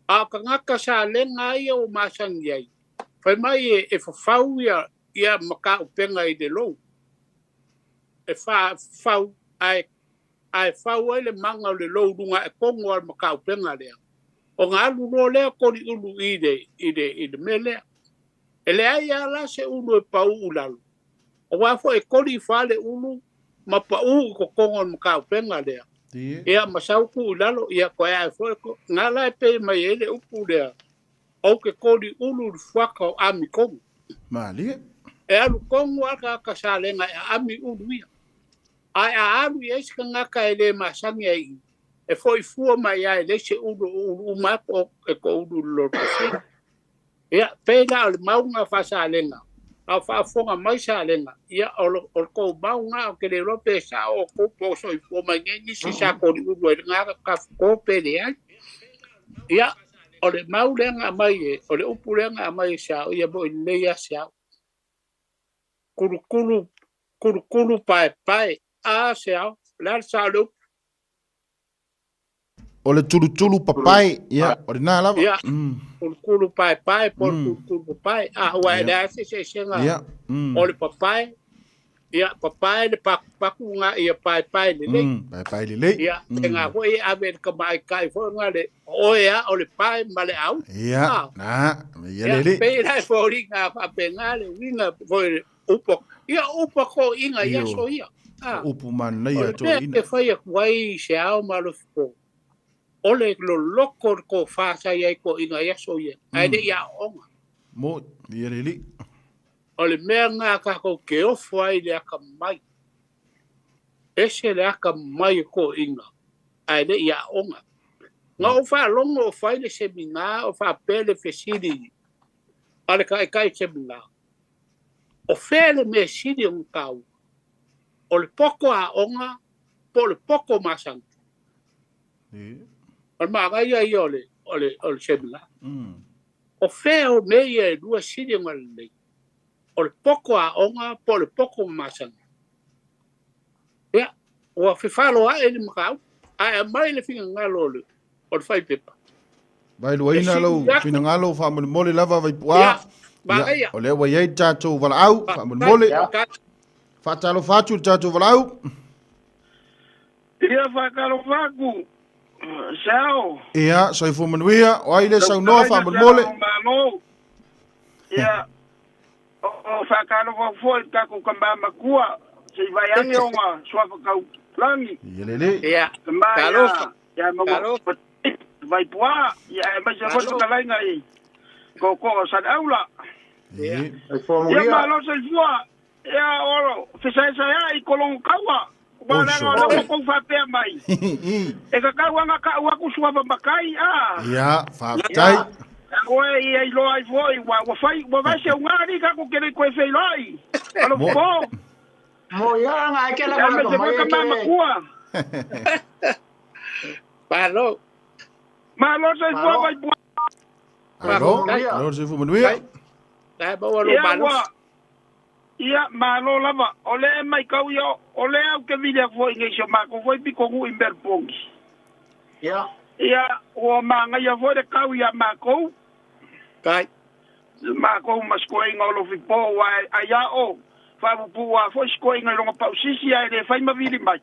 A o tagata Salega ia ua masani ai, fai mai e, e fafau ia ia mataupega i le lou. E fafau ae ae fau ai le maga o le lou luga ae tonu lava o le mataupega lea, ona alu loa lea koliulu i le, i le, i le mea lea. E leai lava la se ulu e pauu i lalo, aua foi e koli ifo lava le ulu ma pau i totonu o le mataupega lea. Ia, ma sau tuu i lalo, ia toe ae foi. Na la e pei mai ai le upu lea, ou te koli ulu i le fuata o Amikomu. Malie. E alu tonu lava le tagata Salega e aami ulu ia. Ae a alu i ai se tagata e le masani ai i, e foi fua mai lava e leai se ulu o ulu uma atu e toulu i le lotofia. Ia, pei la o le mau lena faa-Salega, a o faafofoga mai Salega, ia o le, o le tou mau lena, ou te le iloa pe sao outou po o soifua mai nei nisi sa koliulu ai i lena tafatō pe leai. Ia, o le mau lea na aumai e, o le upu lea na aumai e Seao, ia moʻi lelei lava Seao. Kulukulu, kulukulu paepae, a Seao, o le a le sao o le upu? O le tulutulu papae, ia, o lena lava. Ia, kulukulu paepae po o le kulukulu papae. A, aua e leai se eseesega o le papae, ia, papae le patupatu na, ia paepae lelei. Paepae lelei. Ia, tena foi e ave i le tamaitai foi na le, o oe a o le pae ma le au. Ia, na, ia lelei. Ia, pei la e foliga faapena le uiga foi upu, ia upu a toeaiina i aso ia. Upu manaia a toeaiina. O le mea e fai atu ai se ao ma Alofipo, o le loloto o le tofa sa i ai toeaiina i aso ia, ae le i aooga. Moni, ia le alii. O le mea lena tatou te ofo ai i le atamai. Ese le atamai o toeaiina, ae le i aooga. Na ou faalogo o fai le semina o faapea le fesili a le taitai semina, O fea le mea sili ona taua? O le poto aoga po o le poto masani? O le manaia ia o le, o le, o le seminar. O fea o mea ia e lua sili ona lelei? O le poto aoga po o le poto masani? Ia, ua fefaloai le mataupu, ae aumai le finagalo o le, o le faipepa. Vaeluaina lou finagalo faamolemole lava Vaipu'a. Ia, o lea ua i ai le tatou valaau faamolemole. Faatalofa atu i le tatou valaau. Ia, faatalofa atu, Seao. Ia, soifua manuia. O ai le saunoa faamolemole? Ia, o faatalofa foi i le tatou tama matua, se i vae ane ona suafa taulagi. Ia lelei. Ia, talofa. Ia, maua Vaipu'a, ia aemaise foi fetalaiga i tootoo o Saleaula. Ia, Ia malo soifua. Ia olo fesaesaea'i i kologo kaua, ua leaga o lea ua tou faapea mai, e tatau lava ona ta'u atu suafa matai, a. Ia, faafetai. Ia, oe ia iloa ai foi, ua fai, ua vae seuga alii tatou te le i toe feiloai. Alo po. Mo ia nga ke la Ia aemaise foi tama matua. Malo. Malo soifua Vaipu'a. Malo, malo soifua manuia. Ia ua Ia, malo lava. O lea e maitau ia, o lea ou te vili atu foi nei i si o matou foi pitonuu i Melbourne. Ia. Ia, ua manaia foi le tau iā matou. Kai. Matou ma sikoiga o Lofipo, ua ai a o faapuupuu a foi sikoiga i lona pausisi ae le fai ma vili mai.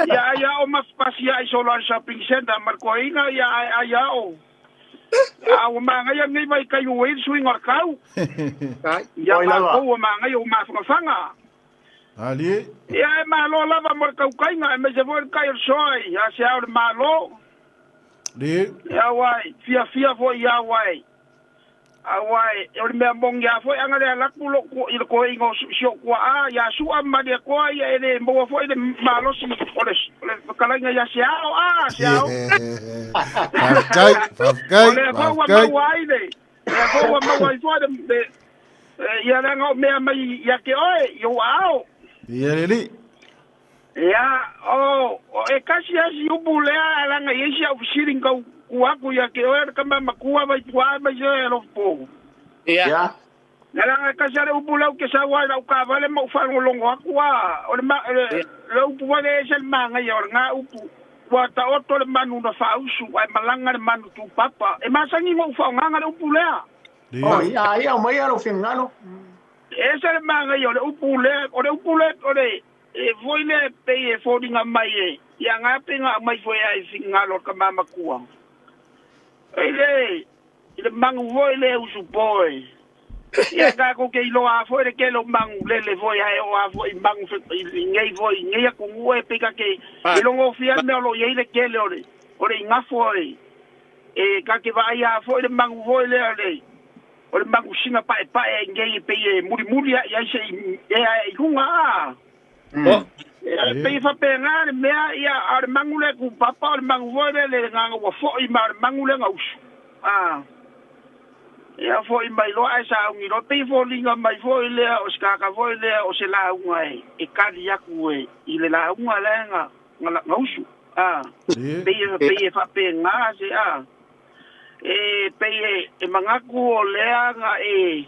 Ia ai a o mafapasi ai solo a le shopping centre ma le koiga, ia ae ai a o. A ua manaia lenei vaitaimi ua i ai le suiga o le tau. Ia matou ua manaia ua mafanafana. Alie. Ia e malo lava mo le tautaiga aemaise foi le tai o le soa i Asia o le Malo. Lie. Ia uai, fiafia foi ia uai. Auae, o le mea moni lava foi ana le alu atu lou i le toeaina o si ou tuaa ia Su'a ma Malietoa ia e le maua foi le malosi o le fetalaiga ia Seao, a Seao. Faafetai, faafetai, O lea foi ua maua ai le, lea foi ua maua ai foi le, ia leaga o mea mai ia te oe, i ou aao. Ia lelei. Ia, o, e kasi lava si upu lea, leaga e i ai si au fesili na tau tu atu ia te oe le tama matua Vaipuaa aemaise oe Alofapo. Ia. Ia. Leaga e kasi lava le upu lea ou te sau ai i lau taavale ma ou faalogologo atu a, o le, ma, le, le upu foi lea e ese le manaia o lena upu, ua taoto le manu na faausu ae malaga le manu tupapa. E masani ona ou faaaogaina le upu lea. Oh, ia, ia, aumai lou finagalo. E ese le manaia o le upu lea, o le upu lea, o le, E foi lea pei e foliga mai e ia nga pe nga aumai foi ai finagalo o le tama matua. I le i le magu foi le usu po e ia tatou te iloa a foi le tele o magu lele foi ae oo a foi i magu i nei foi i nei atunuu e pei ta te ilogofia le mea o lo o i ai le tele o le o le igafo e e ta te vaai a foi le magu foi lea le O le magusiga paepae ai nei e pei e mulimuli ae ai se i ea ae i luga a. E pei e faapena le mea, ia, a o le magu lea e tupapa, o le magu foi lea le agaga ua foi ma o le magu lea na usu. A. Ia foi mai loa ae sauni loa, e pei e foliga mai foi lea o se tagata foi lea o se lauga e, e kali atu e, i le lauga lea na, na, na usu. A. Pei e, pei e faapena se, a. E pei e manatu o lea na e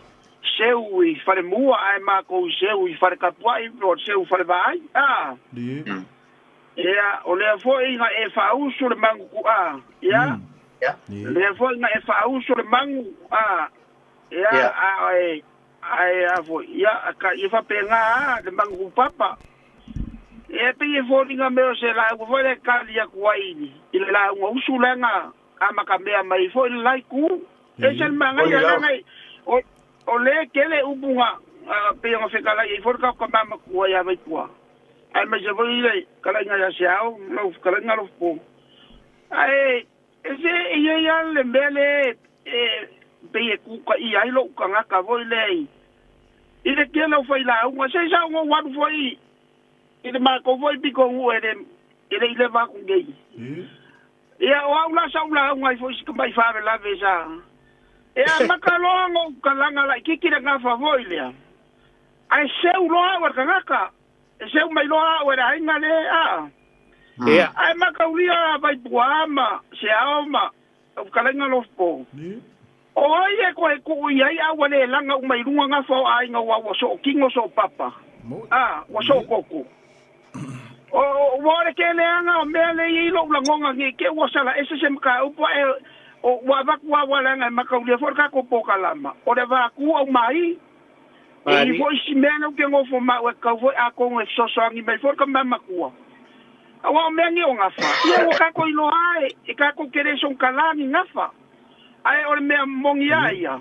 seu i falemua ae matou i seu i faletapuai po o seu i falevaai, a. Ia, o lea foi na e faausu le magu ku a, ia. Lea foi na e faausu le magu, a, ia, a e, ae a foi, ia, ka ia faapena a le magu ku papa. Ia, e pei e foliga mai o se lauga foi lea e kali atu ai i le lauga usu lea na amatamea mai foi le la itu. E se le manaia leaga o, o le tele upu na pei ona fetalai ai foi le tatou tama matua ia Vaipua, aemaise foi le fetalaiga ia Seao, lau fetalaiga Lofupo. Ae e se e i ai lava le mea lea e pei e kutaia ai lou tagata foi lea i le tele o failauga. Se i sa ona ou alu foi i le matou foi pitonuu e le e le i leva atu nei. Ia, o au la sa ou lauga ai foi i si tamai faalavelave sa e amata loa ona ou talaga laitiiti le gafa foi lea, ae seu loa au e le tagata, e seu mai loa au e le aiga le a. Ia. Ae mataulia Vaipuaa ma Seao ma Fetalaiga Lofupo, o ai e toe tuu i ai a ua le laga uma i luga gafa o aiga aua ua soo tino soo papa, a, ua soo koko. O ua o le keleaga o mea lea e i ai lo'u lagoga nei te ua sala ese se mataupu a'e o ua avatu ava leaga e mataulia foi le tatou polokalama o le avatu aumai e i foi isi mea lea ou te nofo ma au e tatau foi atonu e fesoasoani mai foi le tama matua. Auā o mea nei o gafa, ia ua tatou iloa lava e tatou te le sogatala ni gafa. Ae o le mea moni lava ia,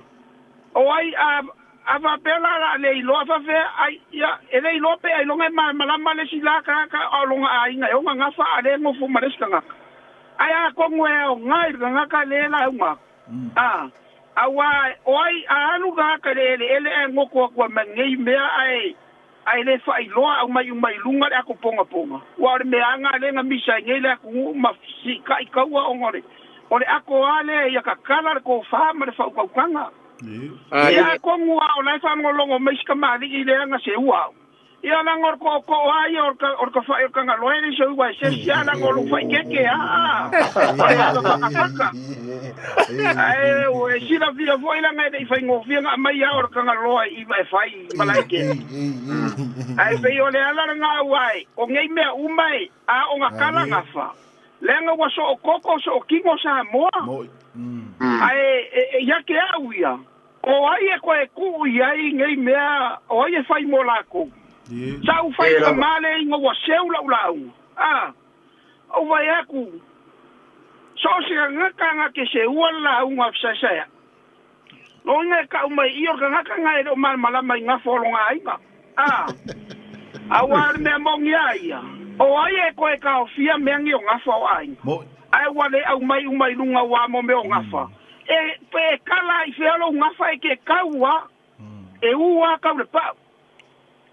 o ai a a faapea la o le a le iloa faafefea ai, ia, e le iloa pe ailoga e malamalama le isi la tagata a o lona aiga e ona gafa a o lea e nofo ma le isi tagata. Ae atonu e aoga i le tagata lea e lauga atu, a, auā o ai a alu le tagata i le eleele ae goto atu ai ma nei mea ae ae le faailoa aumai uma i luga le ato pogapoga. Ua o le meaaga lea na misa ai nei le atunuu ma siita'i taua ona o le o le ato lava lea ia tatala le tofa ma le faautautaga. Ia atonu a o la e faalogologo mai si kamali'i lea na seua au. Ia leaga o le tootoo lava ia o le o le tafa'i o le Tagaloa e le i seua e se isi a leaga o lou faaikeeke a o le ava fakafaka. Ae ua e silafia foi leaga e le i faigofie ona aumai ao o le Tagaloa i e fai i Malaekele. Ae pei o le ala lena aua e o nei mea uma e a o na tala gafa leaga ua sookoko sootino Samoa. Ae ia te au ia o ai e toe tuu i ai nei mea o ai e fai mo lakou. Sa ou fai tamā le ina ua seu lau lauga. A ou vaai atu so o se tagata na te seua le lauga a fesaesaea'i. Loiga e ka'u mai i o le tagata na e le o malamalama i gafa o lona aiga. A auā o le mea moni a ia, o ai e toe taofia mea nei o gafa o aiga. Ae ua le aumai uma i luga uā mo mea o gafa. E pe e kala i fea lou gafa e ke kau a, e ū a kau le pa'u.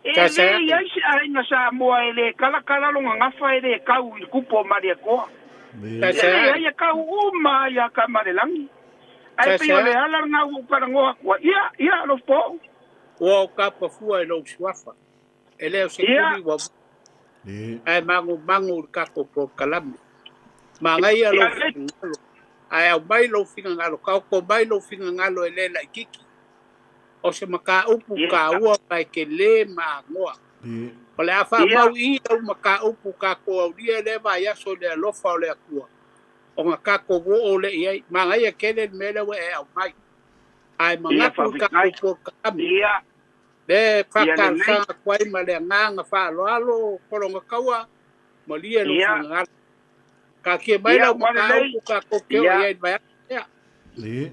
E le i ai se aiga Samoa e le kalakala lona gafa e le kau i le kupu o Malietoa. E leai e kau uma ai a Kamalelagi. Ae pei o le ala lena ua ou talanoa atu ai. Ia, ia, Alofa. Ua o kapafua i lou suafa. E le o se tuli ua ae magumagu i le tatou polokalame. Manaia lou finagalo, ae aumai lou finagalo, taoto mai lou finagalo e le laitiiti. O se mataupu taua ma e telē ma anoa. O le a faamau i i lau mataupu tatou aulia i lea vaiaso i le alofa o le Atua, ona tatou oo lea i ai. Manaia tele le mea lea ua e aumai, ae manatu i le tatou polokalame. Le faatalosaga atu ai ma le agaga faaaloalo Pologataua, malie lou finagalo. Taatia mai lau mataupu tatou te oo i ai i le vaiaso lea.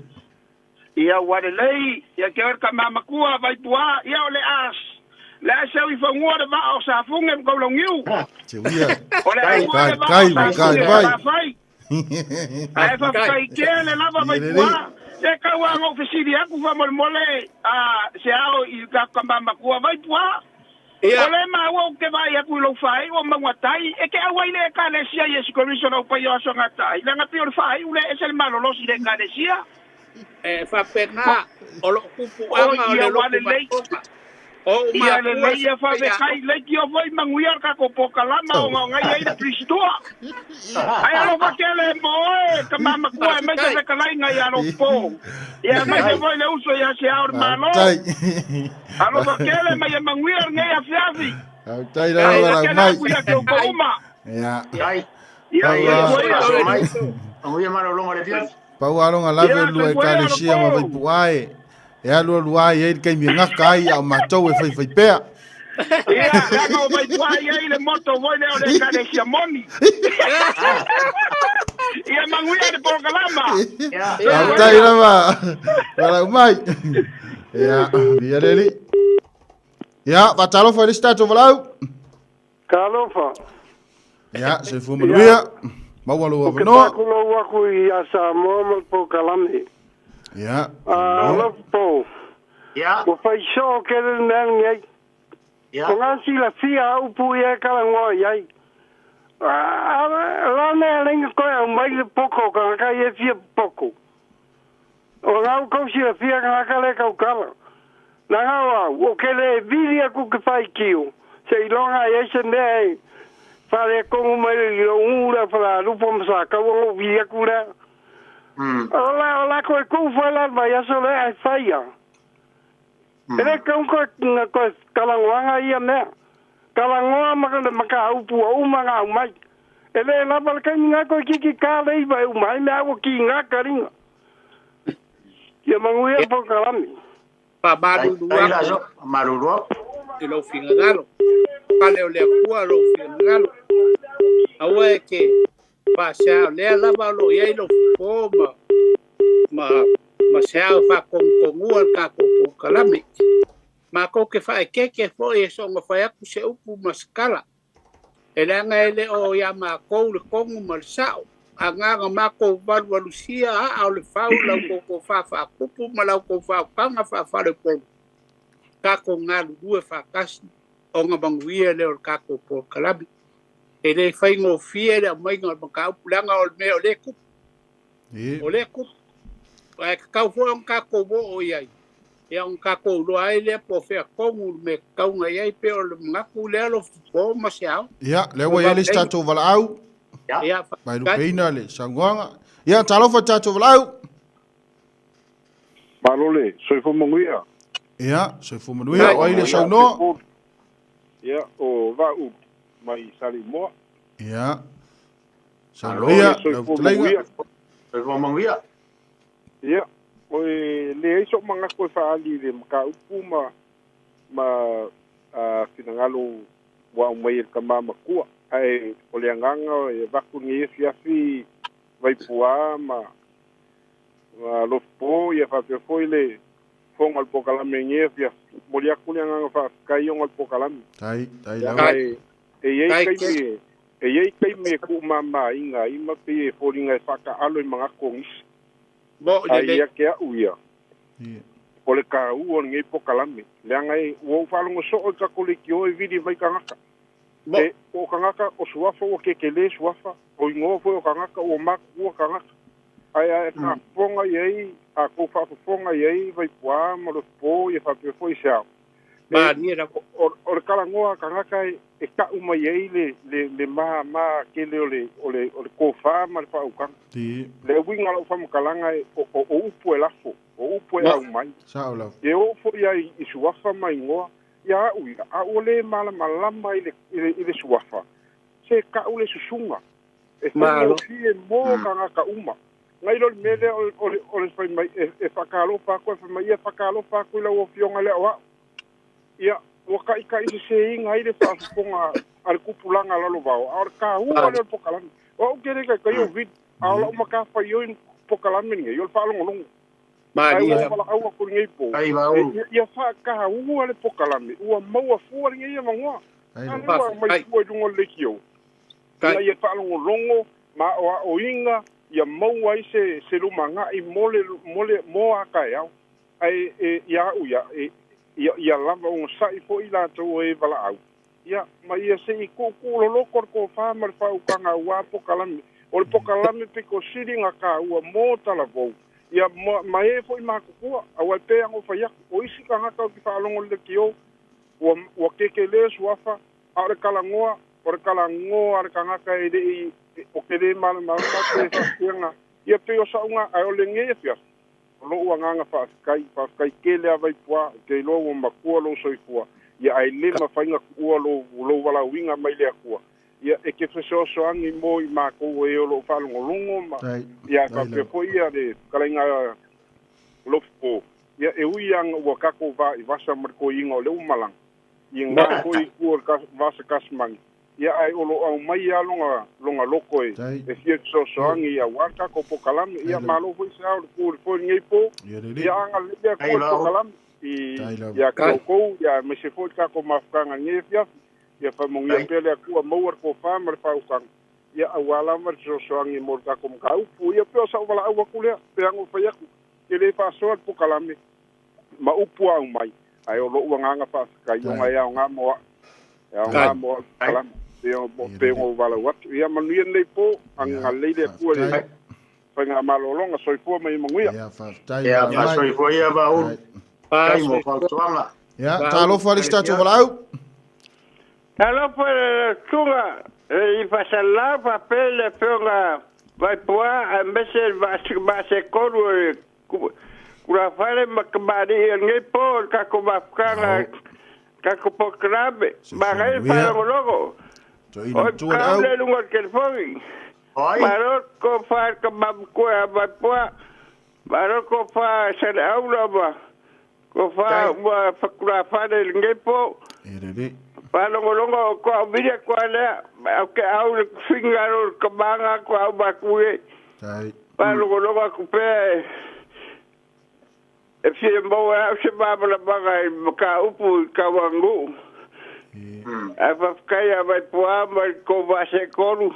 Ia ua lelei, ia te oe le tama matua Vaipuā, ia o le a le a seu i fanua le vaa o Safune ma Kaulaugiu. O le a ua le vaa o Safune ma Safai. Ae faafetai tele lava Vaipuā. Se tau lava ona ou fesili atu faamolemole a se ao i le tatou tama matua Vaipuā. O le maua ou te vaai atu i lou faaiu o Maugatai, e te auai i le Ekalesia Iesu Keriso lau paia o aso gata ai, leaga pei o le faaiu lea e ese le malolosi i le Ekalesia. E faapena, o loo pupuaga o le lotu matoga. O ou Ia makua lelei ia sa fai faafetai aoga. leitio foi manuia le tatou polokalama ona o nai ai le Pilistua. Ae alofa tele mo oe tama matua aemaise Faafetai. fetalaiga ia Lopo. Ia aemaise foi le uso ia Seao le Malo. Alofa tele ma ia manuia lenei afiafi. Faafetai lava Alofa valaau tele mai. atu ia te outou uma. Ia. Ai. Ia soifua ia. Aso mai. Manuia malologa o le afiafi. Pau lava lona lave Ia lua soifua ia ekalesia ma Lopo. Vaipu'a e e alualu ai ai le taimi e gata ai a o matou e faifai pea. Ia, leaga o Vaipu'a e i ai le moto foi lea o le ekalesia moni. Ia manuia le polokalama. Ia. Soifua Faafetai ia. lava. Valaau mai. Ia, ia le alii. Ia, faatalofa i le isi tatou valaau. Talofa. Ia, soifua manuia. Maua lou Ou te avanoa. faakulou aku ia Samoa ma le polokalame. Ia. Ah, Lopo, Ia. ua faisoo tele le mea lenei. Ia. O ngā silafia a upu ia e kalagoa i ai. Ah, la mea lenga koe au mai le poko ka ngaka i e fia poko. O ngā kau silafia ka ngaka le kau kala. Na ngā au, o ke le vili aku ke whai kio. Se ilonga i e se mea e whare kongu mai le ilo ura whala lupo masa kau o vili aku lea. O la, o la koe kou whai la mai aso le ai whaia. E le kau koe, nga koe kalangoanga ia mea. Talanoa ma le mataupu ua uma ona aumai. E le lava le taimi lena toeitiiti ta le iva e uma ai mea ua kiga taliga. Ia manuia le polokalame. Faamalulu atu. Faamalulu atu. I lou finagalo. Pale o le Atua lou finagalo. Aua e te faasea o lea lava o lo o i ai lou fofo ma ma ma sea e faatonutonua le tatou polokalame. Matou te faaeteete foi e soona fai atu se upu ma se tala, e leaga e le o ia matou le tonu ma le sao, a na ona matou valuvalusia aa o le fau i la outou tofa faatupu ma la outou faautaga faafaleupolu, tatou galulue faatasi ona manuia lea o le tatou polokalame. E le faigofie le aumaiga o le mataupu, leaga o le mea o lea e tupu. O lea e tupu. Ae tatau foi ona tatou oo i ai, ia ona tatou iloa ai lea po o fea tonu le mea e tatau ona i ai, pei o le manatu lea Lofipo ma Seao. Ia, lea ua i ai le isi tatou valaau. Ia, Vaelupeina le saunoaga. Ia, talofa i tatou valaau. Malo le soifua manuia. Ia, soifua manuia. O ai le saunoa? Ia, o Vaaulu mai Saleimoa. Ia. Saunoa lau fetalaiga. Soifua manuia. Ia, o e leai so'u manatu e faaali i le mataupu ma ma finagalo ua aumai e le tama matua, ae o le agaga e avatu lenei afiafi Vaipuā ma ma Lofipo, ia faapea foi le fofoga o le polokalame i lenei afiafi. Momoli atu le agaga faafetai ona o le polokalame. Tai, tai lava. E i ai taimi e, e i ai taimi e tuumamaina ai ma pei e foliga e faataalo i manatu o nisi. Ae ia te a'u ia, o le taua o lenei polokalame, leaga e, ua ou faalogo soo i tatou leitio e vili mai tagata. E, o tagata o suafa ua kekelē suafa, o igoa foi o tagata ua matutua tagata. Ae a e faafofoga i ai, a tou faafofoga i ai Vaipuā ma Lofipo ia faapea foi se ao. Malie lava. O le talanoa a tagata e ta'u mai ai le le le māmā tele o le o le o le tofa ma le faautaga. Le uiga o la'u faamatalaga e o o upu e lafo, o upu e aumai. Sao lava. E oo foi a i suafa ma igoa ia a'u ia, a ua lē malamalama i le i le suafa, se ta'u le susuga. E faigofie mo tagata uma. Nai lo le mea lea o le o le fai mai e e faatalofa atu ae fai mai, ia faatalofa atu i lau Afioga lea o a'u. Ia, ua taitaiseseina ai le faafofoga a le tupulaga lalovaoa, a o le taua lea o le pokalame. O a'u ke le taitaia o vili, a o la'u matafaioi pokalame lenei o le faalogologo. Ae ua ou valaau atu i lenei po, ia faataua le pokalame, ua maua fua lenei avanoa. A lea ua aumai fua i luga o le leitio, ina ia faalogologo ma aoaoina ia maua ai se se lumanai mo le mo le mo a taeao. Ae e ia a'u ia, e ia ia lava ogasai foi i latou o e valaau, ia, ma ia se i tuutuu loloto le tofa ma le faautaga auā pokalame. O le pokalame pito sili ona taua mo talavou, ia, ma, ma e foi matutua, auā e pei lava ona ou fai atu, o isi tagata ou te faalogo i le leitio, ua, ua kekelē suafa, a o le talanoa, o le talanoa a le tagata e le i, o ke lē malamalama pe faapea ia pei o sa'u ae o lenei afiafi, o lo'u agaga faafetai, faafetai tele lava Vaipuā, ou te iloa ua matua lou soifua, ia ae le mafai ona tuua lou, lou valaauina mai le Atua, ia e te fesoasoani mo i matou e o lo o faalogologo ma, ia ae faapea foi ia le fetalaiga Lofipo, ia e ui lava ua tatou vaivasa ma le toeaina o lea ua malaga, i lena foi itu o le vasa Tasmania, ia ae o lo o aumai lava lona, lona loto e, e fia fesoasoani auā le tatou pokalame. Ia malo foi se ao le tu i le foe i lenei po, ia agalelei le Atua i le pokalame i, ia te outou, ia aemaise foi le tatou mafutaga i lenei afiafi. Ia faamanuia pea le Atua, maua le tofa ma le faautaga, ia auā lava le fesoasoani mo le tatou mataupu. Ia pei o sa'u valaau atu lea, pei lava ona ou fai atu, e le faasoa le pokalame ma upu a aumai, ae o lo'u agaga faafetai ona e aoga mo a'u, e aoga mo a'u pokalame, pei ona ou valaau atu. Ia manuia lenei po, agalelei le Atua i le faigamalologa. Soifua ma ia manuia. Ia, faafetai. Ia, faasoifua ia Vaaulu. Faafetai mo fautuaga. Ia, talofa le isi tatou valaau. Talofa le susuga i Faasalala faapea le Afioga Vaipuā aemaise le vaa se tolu o le tulafale ma tamalii o lenei po o le tatou mafutaga. Kako pokrame. Magai whalongolongo. O kaule lunga telefoni. Maro ko wha ka mamkua a maipoa. Maro ko wha sale aula ma. Ko wha ua whakura whane ngepo. Whalongolongo ko au miria koa lea. Au ke au le fingaro ka manga ko au makue. Whalongolongo aku pea e fia maua au se mamalamaga i ka upu i kauagu. Ae faafetai a maipuā ma i kou vaasekolu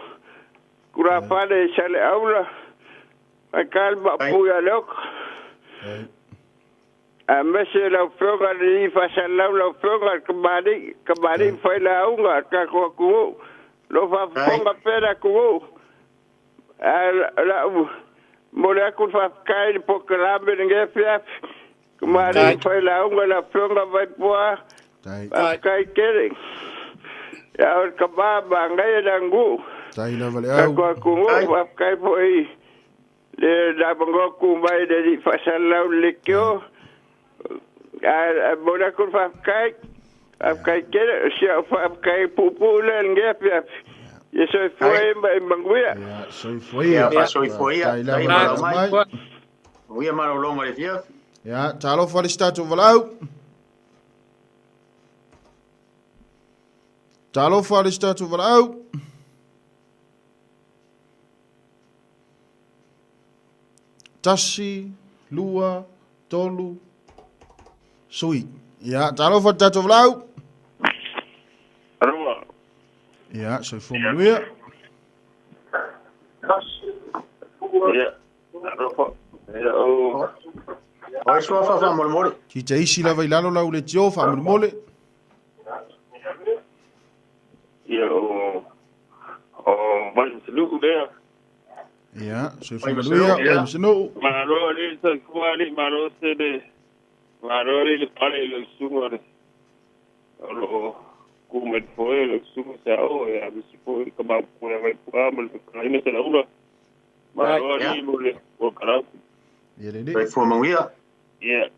kulafale i Saleaula faika le maapui a Leoka. A mese lau afioga le i faasalau lau afioga le kamali'i kamali'i ma failauga a le tatou atunuu lo faafofoga pea le atunuu. Ae la'u mo le atu le faafetai i le polokalame lenei afiafi kamali'i ma failauga lau afioga Vaipuā. Faafetai tele. Ia o le tamā manaia le aganuu. Tatou atunuu faafetai foi le lavanoa tu mai le alii faasalalau le leitio. Ae momoli atu le faafetai. Faafetai tele. O si au faafetai puupuu lea i lenei afiafi. Ia soifua ia ma e manuia. Ia soifua ia. Faasoifua ia. Faafetai lava le mai. Manuia malologa i le afiafi. Ia, talofa le si tatou valaau. Talofa le si tatou valaau. Tasi, lua, tolu, sui. Ia, talofa le tatou valaau. Alofa. Ia, soifua manuia. Ia, alofa. Ia, o... Oi suafa faamolemole. Ki te isi lava i lalo lau le tio faamolemole. Ia, o... O Vaimasanuu lea. Ia, soifua manuia, Vaimasanuu. Malo alii soifua alii, malo tele. Malo alii le pale i lau susuga le o lo o ku mai le foe lau susuga sa o e aemaise foi ka mapu ia Vaipu'a ma le fetalaiga Saleaula. Malo alii mo le polokalame. Ia lelei. Soifua manuia. Ia,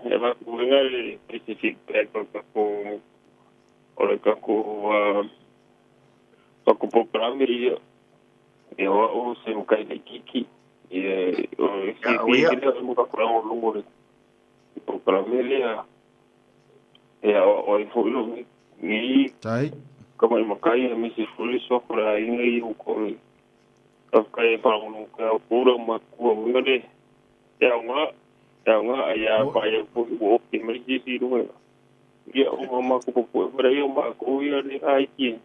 e avatu uiga le se feedback o le tatou o le tatou tatou polokalame ia. Ia o au se matai laitiiti. Ia o le fiafia tele au mo tatou lagolago i le polokalame lea. Ia o ai foi lou nei Tai. tamai matai aemaise foi le suafa o le aiga ia ua toe faafetai e faalogologo pea au pula ma matua uiga le e aoga e aoga ai a vaai au foi ua ofi mai se isi i luga ia o ma matou popoe foi lea ia o matou ia le aiki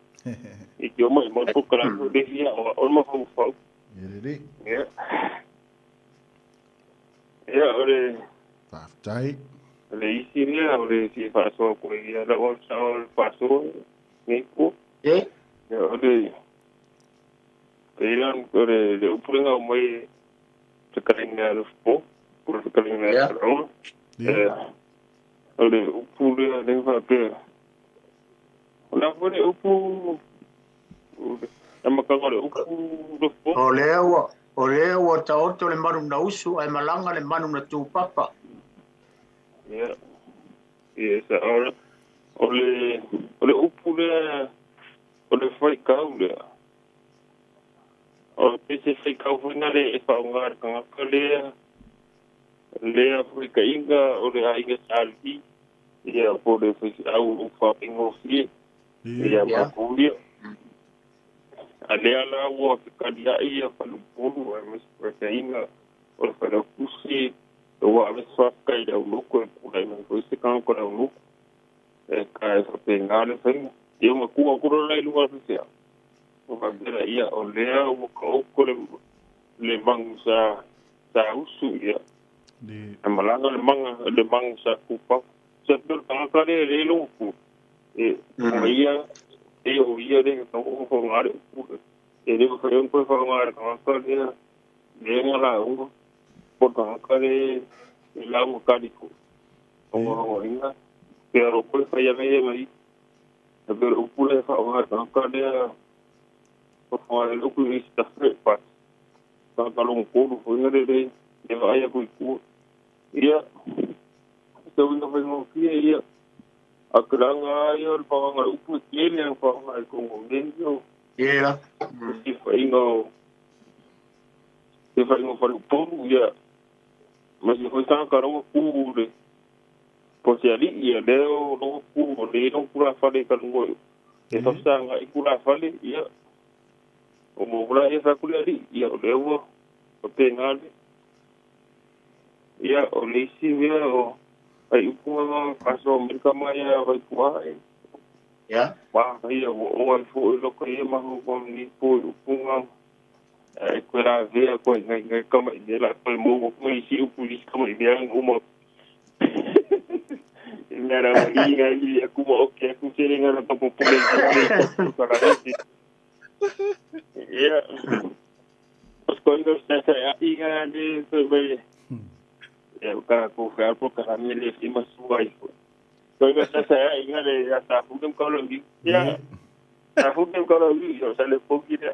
e te omai mai polokalame le fia o o le mafaufau. Ia lelei. Ia ia o le Faafetai. O le isi lea o le fia faasoa atu ai ia lau au sao o le faasoa nei po. E? Ia o le pei la o le le upu lea aumai e fetalaiga a Lufupo, po o le fetalaiga a Ia. Salaua. Ia. O le upu lea lea faapea. O le a foi le upu le amataga o le upu Lufupo? O lea ua, o lea ua taoto le manu na usu ae malaga le manu na tupapa. Ia, ia sao. O le o le upu lea o le faitau lea. O le se faitau foi lea e faaaoga e le tagata lea lea feitaiga o le aiga Sa Levi ia po o le faifeau o faafaigofie ia Ia. matou ia. A lea la ua fekaliai ia faleupolu aemaise feitaiga o le failautusi ua ave se faafetai i le aulotu e tulai mai foi se tagata o le aulotu e ka e faapena le faiga. Ia ua tuu atu loa la i luga o le faifeau ua faapea lea o lea ua taoto le le manu sa sa usu ia Le. e malaga le maga le manu sa tupapa. Se pei o le tagata lea e le logo e o ia e o ia le e tatau ona faaaoga le upu lea. E le mafai ona toe faaaoga e le tagata lea lea na lauga po o le tagata lea e lauga taliko. Ona aoaiga pe alo koe fai ave ia ma ia. E pei o le upu lea e faaaoga e le tagata lea o faaaoga le upu i se third party. Tagata lona tolu foi lea le le vaai atu i tua. Ia, se uiga faigofie ia. A tulaga ia o le faaaogaina o le upu e tele lava faaaoga i totonu o mea ia o Ia. fesilafaiga o fesilafaiga o faleupolu ia ma se foi tagata la ua tu le po se alii ia lea o lo tu o le lona tulafale i talanoa e faafesagai i tulafale ia o mo la ia fai atu le alii ia o lea ua faapena le Ia, o le isi mea o ai upu na faasoa mai le tama ia Vaipua e. Ia. Manaia ua oo ai foi lota ia mafaufau i lenei po i upu na. Ae toe lavea atu ai nai nai tama i mea la toe maua atu nai isi upu i isi tama i mea uma. I mea la i ngai i aku ma oke aku tele ngana tapopole i te te Ia. Ko sa sa i nga le so mai. Ia ka ko ka po ka me le fi ma suai. Ko ga sa sa i nga le ya sa fu ka lo ngi. Ya. Sa fu ka lo ngi yo sa le po ki ya.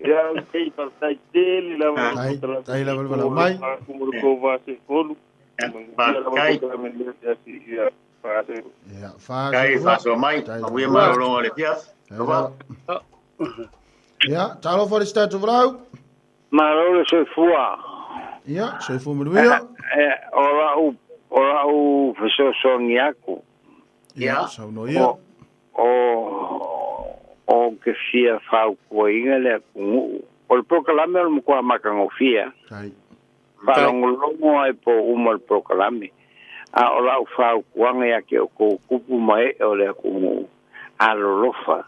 Ya okay pa tai tele la Tai tai la vala mai. Ko ko va se kolu. Kai. Ia, fa Kai faasoa mai. Manuia malologa o le afiafi. Alofa. Ia, talofa le sitatu valau. Malo le soifua. Ia, soifua manuia. O lau o lau fesoasoani aku. Ia, saunoa ia. O o ke fia fautuaina le atunuu. O le polokalame o le matua matagofie. Tai. Faalogologo ai po o uma le polokalame. A o lau fautuaga ia te outou tupu ma ee o le atunuu alolofa.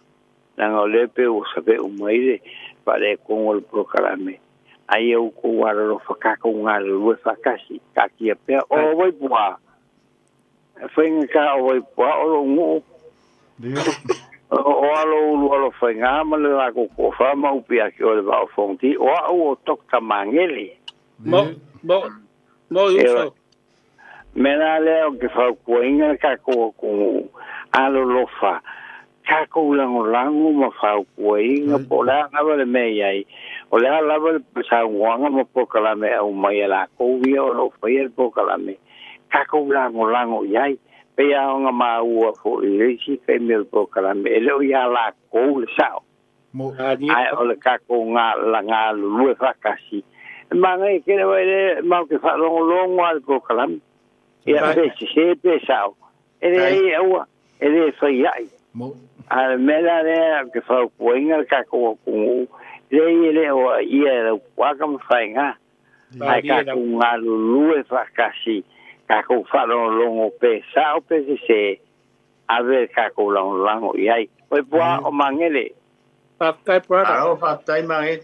Leaga o lea pei ua save'u mai le faaletonu o le polokalame. Ai ia outou alolofa tatou galulue faatasi. Taatia pea. O Vaipua. E faigata o Vaipua o lou nuu. O alo ulu alo faiga ma le latou toafa ma upu ia te oe le Vaa o Fonoti. O au o Doctor Magele. Mo mo mo uso. Mea la lea ou te fautuaina le tatou atunuu, alolofa, tatou lagolago ma fautuaina po o le a lava le mea i ai, o le a lava le saunoaga ma polokalame e aumai a latou ia o lo o faia le polokalame, tatou lagolago i ai. Pei lava ona maua foi i le isi taimi o le polokalame, e le o ia latou le sao. Ae o le tatou galulue faatasi. E manaia tele aua e le matou te faalogologo lava i le polokalame. Ia pe sese pe sao, e leai aua, e le fai ai. A o le mea la lea ou te fautuaina le tatou atunuu, leai e le o ia e Laupuaga ma Faigā. Ae tatou galulue faatasi, tatou faalogologo pe sao pe sese, ave le tatou lagolago i ai. Oi Pua o Magele. Faafetai brother. Malo faafetai Magele.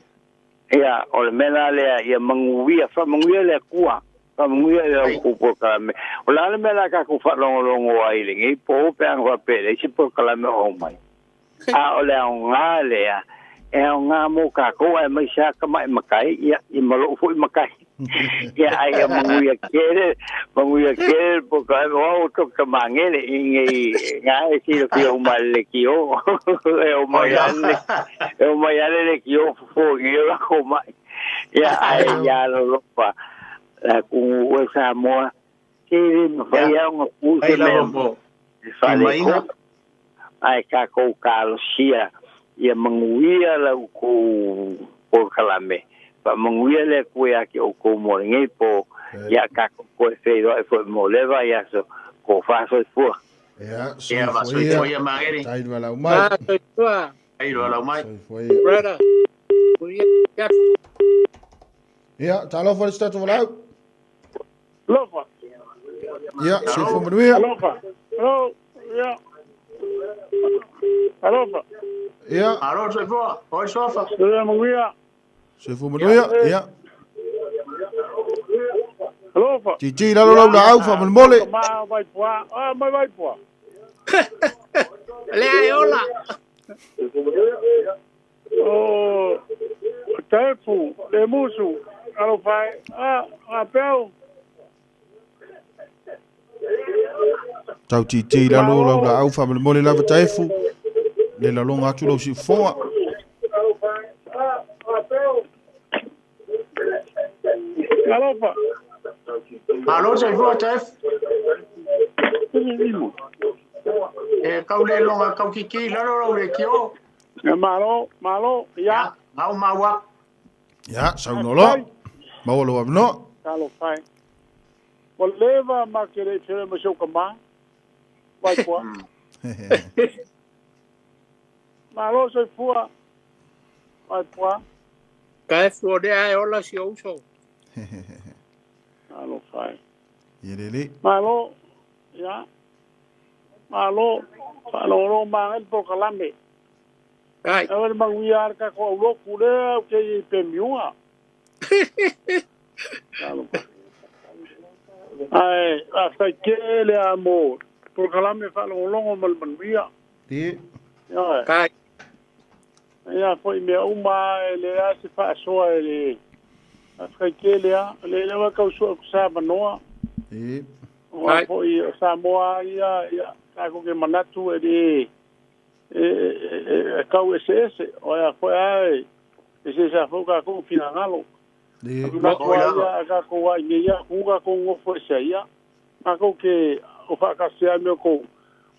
Ia, o le mea la lea, ia manuia, faamanuia le Atua, faamanuia le au kou polokalame. O le a le mea la tatou faalogologo ai i lenei po pe ana faapea e leai se polokalame o aumai. A o le aoga lea, e aoga mo tatou aemaise lava tamai matai, ia, ia ma lou foi matai. Ia, ai ia manuia tele, manuia tele le polokalame, o au o Doctor Magele i nei ngā e silafia uma le lekiō. E omai lava le, e omai lava le lekiō fofo i nei o lako mai. Ia, ae ia alolofa, la atunuu e Samoa, se le mafai lava ona tu se mea e faaletonu. Ae tatou talosia ia manuia la outou polokalame. Faamanuia le Atua ia te outou mo lenei po, ia tatou toe feiloai foi mo le vaiaso, tofa soifua. Ia, Ia, soifua soifua ia. ia Magele. Tai le valaau mai. Ah, soifua. Tai le valaau mai. Soifua ia. Brother. Manuia ia. Ia, talofa le se tatou valaau. Alofa. Ia, soifua manuia. Alofa. Hello. Ia. Alofa. Ia. Alo, soifua. Oi, soafa. Soifua manuia. Soifua manuia. Ia. Alofa. Titi lalo lau laau faamolemole. Ma vai pua. Ah, mai vai pua. Le ai ola. O Taefu, le musu, alofa e. Ah, a peu. Tau titi lalo lau laau faamolemole lava Taefu. Le laloga atu lau siufofoga. Alofa. Malo soifua Taef. E kau le longa kau kiki lalo lau le kio. Malo, malo, ia. Ngau maua. Ia, saunolo. Maua lo avanoa. Talofa e. Ua leva ma ke le fele ma seu kama. Vai pua. Malo soifua. Vai pua. Ka e fua lea e ola si ouso. Talofa e. Ia lele. Malo, ia. Malo, whaalongolongo maangai le polokalame. Ai. Awa le manuia ale kako au loku lea au ke i pe miua. Ai, faafetai tele lava mo polokalame faalogologo ma le manuia. Ti. Ioe. Kai. Ia foi mea uma e le a se faasoa e le faafetai tele lava. O lea lava tau sue aku sa avanoa. Ti. Aua foi o Samoa ia, ia, tatou ke manatu e le e tau eseese. O ia foi a e eseese a foi tatou finagalo. Manatu a ia a tatou a i ia ku tatou nofo ese ia. Tatou ke o whaakase ai mea kou.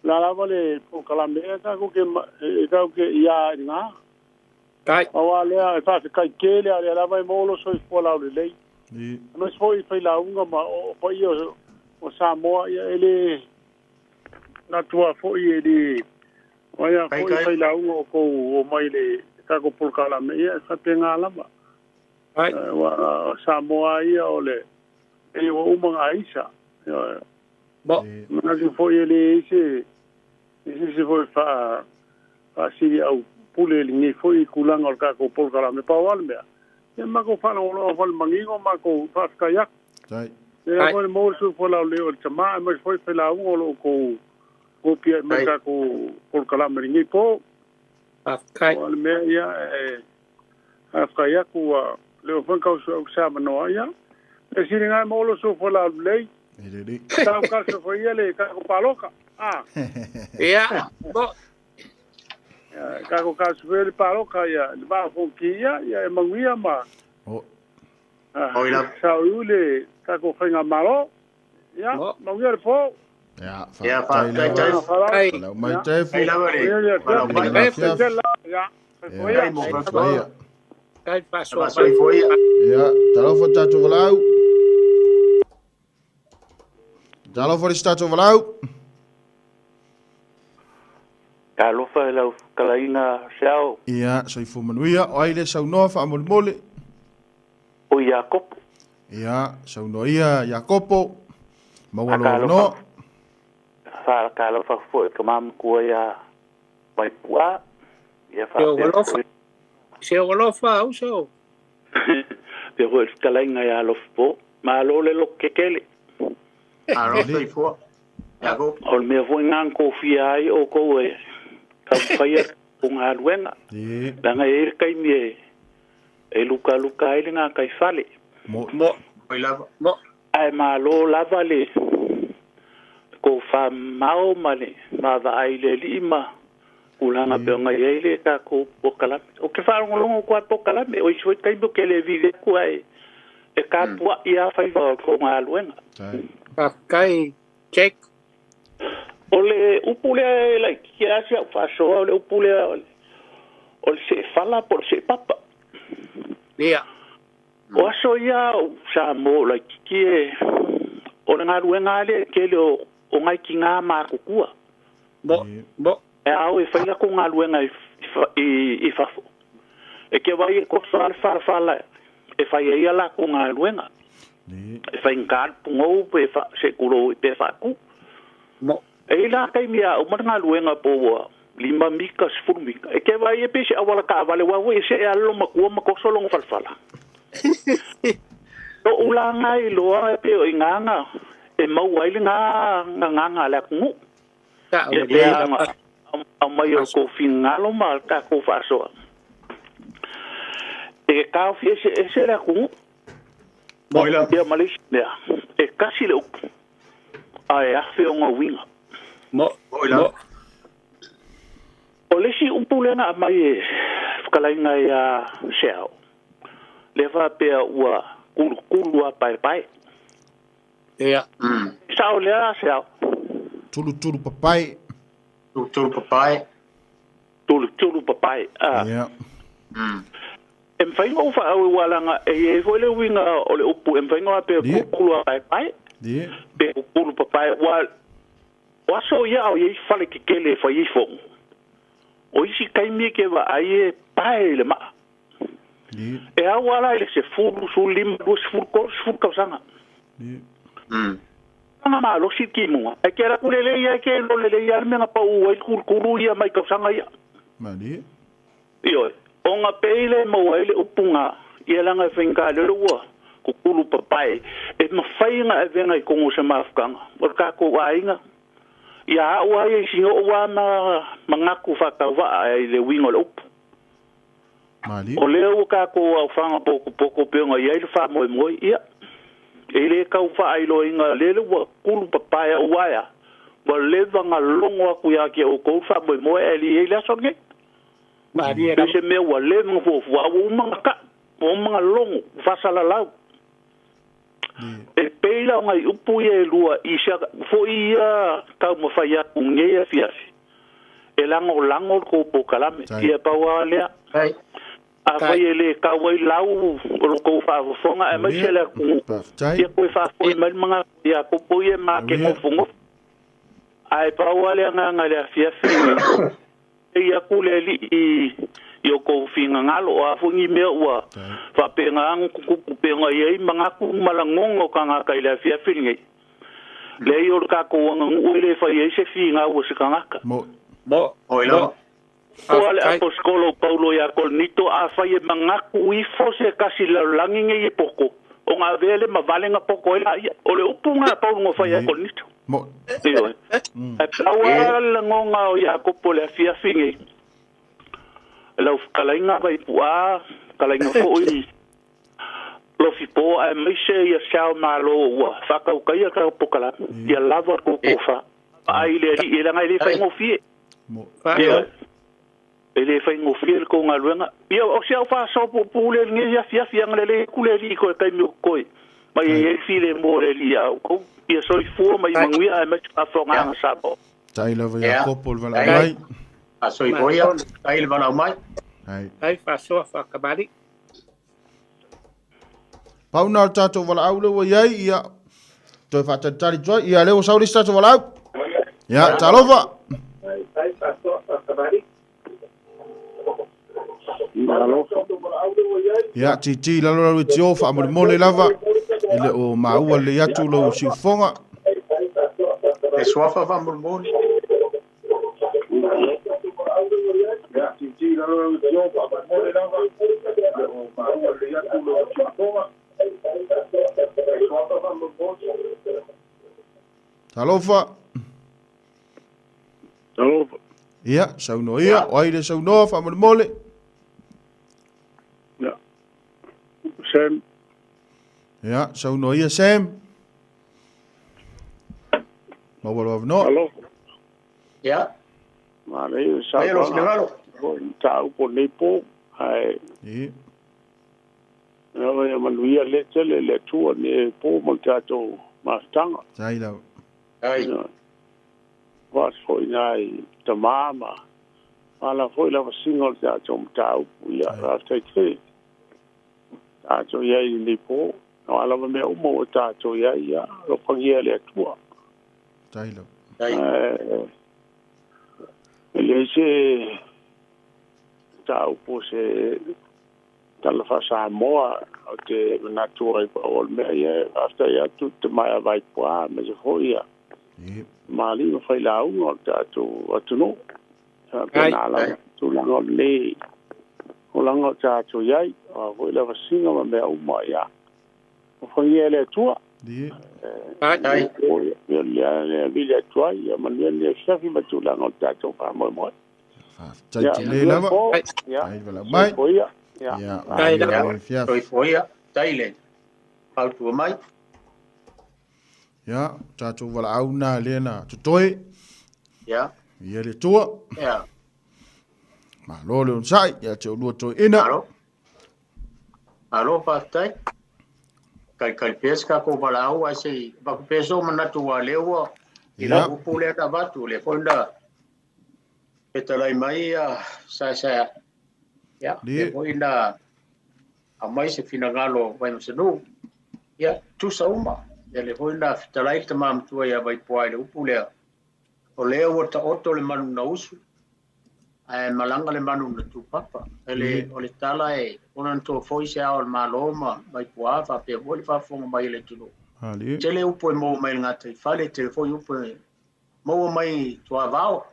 La lava le polokalame e tatou ke e tatou ke ia i ngā. Kai. Aua lea e whaafekai tele a lea lava e mōlo soifua laulelei. Aemaise foi i failauga ma o paia o Samoa ia e le natua foi e le o ia foi failauga o kou o mai le tatou polokalame ia e faapena lava. Ai. Ua Samoa ia o le e ua uma ngā isa. Bo. Manatu foi e le ise ise foi fa faasili au pule lenei foi i tulaga o le tatou polokalame pau lava le mea. Ia matou faalogologo foi i le manino matou faafetai atu. Tai. Lea foi le maua le soifua laulelei o le tama aemaise foi failauga o lo o outou opia mai le tatou polokalame i lenei po. Faafetai. O le mea ia e faafetai atu ua leva foi ona tau sue atu se avanoa ia. E sili lena e maua lou soifua laulelei. Tau kasa foi ia le tatou paloka. Ah. Ia, bo. Tatou kasa foi le paloka ia le vaa fonoti ia, ia e manuia ma Oi lava. Saoiu le tatou faigamalo. Ia, manuia le po. Ia, Ia, faafetai faafetai lava. Taef. Falau mai Taefu. Ai lava le. Ia, Falau mai. Ia, afiafi. Ia, Ia, soifua ia. Kai faasoa. Soifua ia. Ia, talofa tatou valaau. Talofa le si tatou valaau. Talofa i lau fetalaiga Seao. Ia, soifua manuia. O ai le saunoa faamolemole? O Iakopo. Ia, saunoa ia Iakopo. Maua lou avanoa. Faatalofa foi i le tama matua ia Vaipu'a. Ia faapea foi. Se o alofa uso. Faapea foi i le fetalaiga ia Alofapo. Malo le loto tetele. Malo soifua. Iakopo. O le mea foi lena na tofia ai outou e taumafai le galuega. Leaga e i ai le taimi e lukaluka ai le gataifale. Mo. Oi lava. Mo. Ae malo lava le tofamamao ma le vaavaai i le alii ma tulaga pei ona i ai le tatou polokalame. Ou te faalogologo atu lava i le polokalame, o isi foi taimi ou te le vili atu ae e tapuai lava faiva o le tou galuega. Faafetai Jack. O le upu lea e laitiiti lava si au faasoa, o le upu lea o le seefala po o le seepapa. Ia. O aso ia o Samoa o laitiiti e o le galuega lava lea e tele o nai tina matutua. Mo, mo. E ao e fai latou galuega i fafo. E te vaai e toso lava le falafala e fai ai a latou galuega. E faigata le pugou pe sekulou pe faatu. Mo. E i ai la taimi a uma le galuega po ua 5 mita, 10 mita. E te vaai e pei se auala taavale aua foi e see lava le lomatua ma toso lona falafala. Lo'u la lena iloa e pei o i ina na e maua ai lena gagana a le atunuu. Ia pe a aumai o le tou finagalo ma le tatou faasoa e taofi eseese le atunuu. Ia ma le isi mea, e tasi le upu ae afe ona uiga. Mo. Mo. O le isi upu lea na aumai e fetalaiga ia Seao, lea faapea ua kulukulu a paepae. Ia. Sao lea se ao. Tulutulu papae. Tulutulu papae. Tulutulu papae. Ah. Ia. E mafai ona ou faaauaualaga e i ai foi le uiga o le upu e mafai ona faapea kukulu a paepae pe kukulu papae ua o aso ia a o i ai fale tetele e fai ai fono. O isi taimi e te vaai e pae i le maa. E au lava la i le 10, 15, 20, 30 tausaga. Tulaga malosi le timuga, ae te alu atu lelei lava, e te iloa lelei lava le mea na pau ai le tulutulu ia mai tausaga ia. Ioe, ona pei lea e maua ai le upu na, ia leaga e faigata lea ua kukulu papae, e mafai ona avega i totonu o se mafutaga o le tatou aiga. Ia au lava ia i sina ou lava ma manatu faatauvaa i le uiga o le upu. O lea ua tatou aofaga potopoto pei ona i ai le faamoemoe, ia, e le tau faailoaina lele ua kulu papae au ae a, ua leva ona logo atu ia te outou le faamoemoe ae le i ai le aso lenei. Pei se mea ua leva ona fuafua a ua uma ona tau, ua uma ona logo, ua faasalalau. E pei la o nai upu ia e lua i se foi ia taumafai atu nei afiafi e lagolago le tou polokalame. Ia pau lava lea. Afai e le tau ai lau o lo tou faafofoga aemaise le atunuu, ia toe faafoi mai le manatu ia Kopo ia ma te nofonofo. Ae pau lava le agaga i le afiafi lenei, Pei atu le Alii i o kou finagalo, o a foi ni mea ua faapena ona tutupu pei ona i ai manatu ma lagona o tagata i le afiafi lenei. Leai, o le tatou aganuu e le fai ai se finau a se tagata. Mo. Mo. Oi lava. Ua le Aposetolo o Paulo ia Korinito, Afai e manatu ifo se tasi lalolagi nei e poto, ona avea le mavalega poto ai laia. O le upu lena a Paulo na fai ia Korinito. Mo. Ioe. Ae pau lava le lagona o Iakopo i le afiafi nei, lau fetalaiga Vaipu'a, fetalaiga foi Lofipo, aemaise ia Sao Malo ua faatautaia le polokalame, ia lava le tou tofa. Vaai i le Alii, leaga e le faigofie. Ioe. E le faigofie le tou galuega. Ia, o si au faasoa puupuu lea i lenei afiafi, agalelei atu le Alii i toe taimi o totoe mai e i ai le filemu o le Alii ia outou. Ia soifua ma ia manuia aemaise faafofogaaga Samoa. Tai lava ia Kopo le valaau mai. Faasoifua ia, tai le valaau mai. Tai faasoa faakamali. Pau na o le tatou valaau lea ua i ai, ia, toe faatalitali atu ai. Ia, lea ua sau le isi tatou valaau. Ia, talofa. Ia, titi lalo lalo i tio, faamolemole lava. E le o maua lelei atu lou siufofoga. E suafa faamolemole. Talofa. Talofa. Ia, saunoa ia, o ai le saunoa faamolemole. Ia. Sam. Ia, saunoa ia Sam. Maua lou avanoa. Talofa. Ia. Manaia le saunoaga. Mataupu o lenei po. Ae. Ia. Lava ia manuia le tele le Atua nei po ma le tatou mafutaga. Tai lava. Tai. Vaas foi nai tama ma ala foi lavasiga o le tatou mataupu. Ia, faafetai tele. Tatou i ai i lenei po. O a lava mea uma ua tatou i ai, ia, alofagia e le Atua. Tai lava. Tai. E leai se mataupu o se tala faa-Samoa ou te manatu ai pau o le mea ia e faafetai atu i le tamaea Vaipuā aemaise foi ia Malii ma failauga o le tatou atunuu. Faapena lava tulaga o lenei olaga o tatou i ai, o a foi lavasiga ma mea uma ia alofagia e le Atua. Ai. Ia lea vili atu ai, ia manuia lenei afiafi ma tulaga o le tatou faamoemoe. Faafetai tele lava. Ia, Tai valaau mai. soifua ia. Ia, Tai manuia lava. lenei afiafi. Soifua ia, tai le fautua mai. Ia, tatou valaau na lea na totoe. Ia. Ia le Atua. Ia. Malo le onosai, ia te oulua toeaina. Malo. Malo faafetai. Talitali pea se tatou valaau ae se i avatu pea sou manatu aua o lea ua i lau upu lea na avatu, o lea foi na fetalai mai Saesaeai, ia, lea foi na aumai se finagalo o Vaimasanuu, ia, tusa uma. Ia, lea foi na fetalai le tama matua ia Vaipuaa i le upu lea, o lea ua taoto le manu na usu, ae malaga le manu na tupapa. Ele, o le tala e ona na foi se ao o le Malo ma Vaipuaa faapea foi le faafofoga mai a le atunuu. Tele upu e maua mai i le gataifale, tele foi upu e maua mai i tuavao,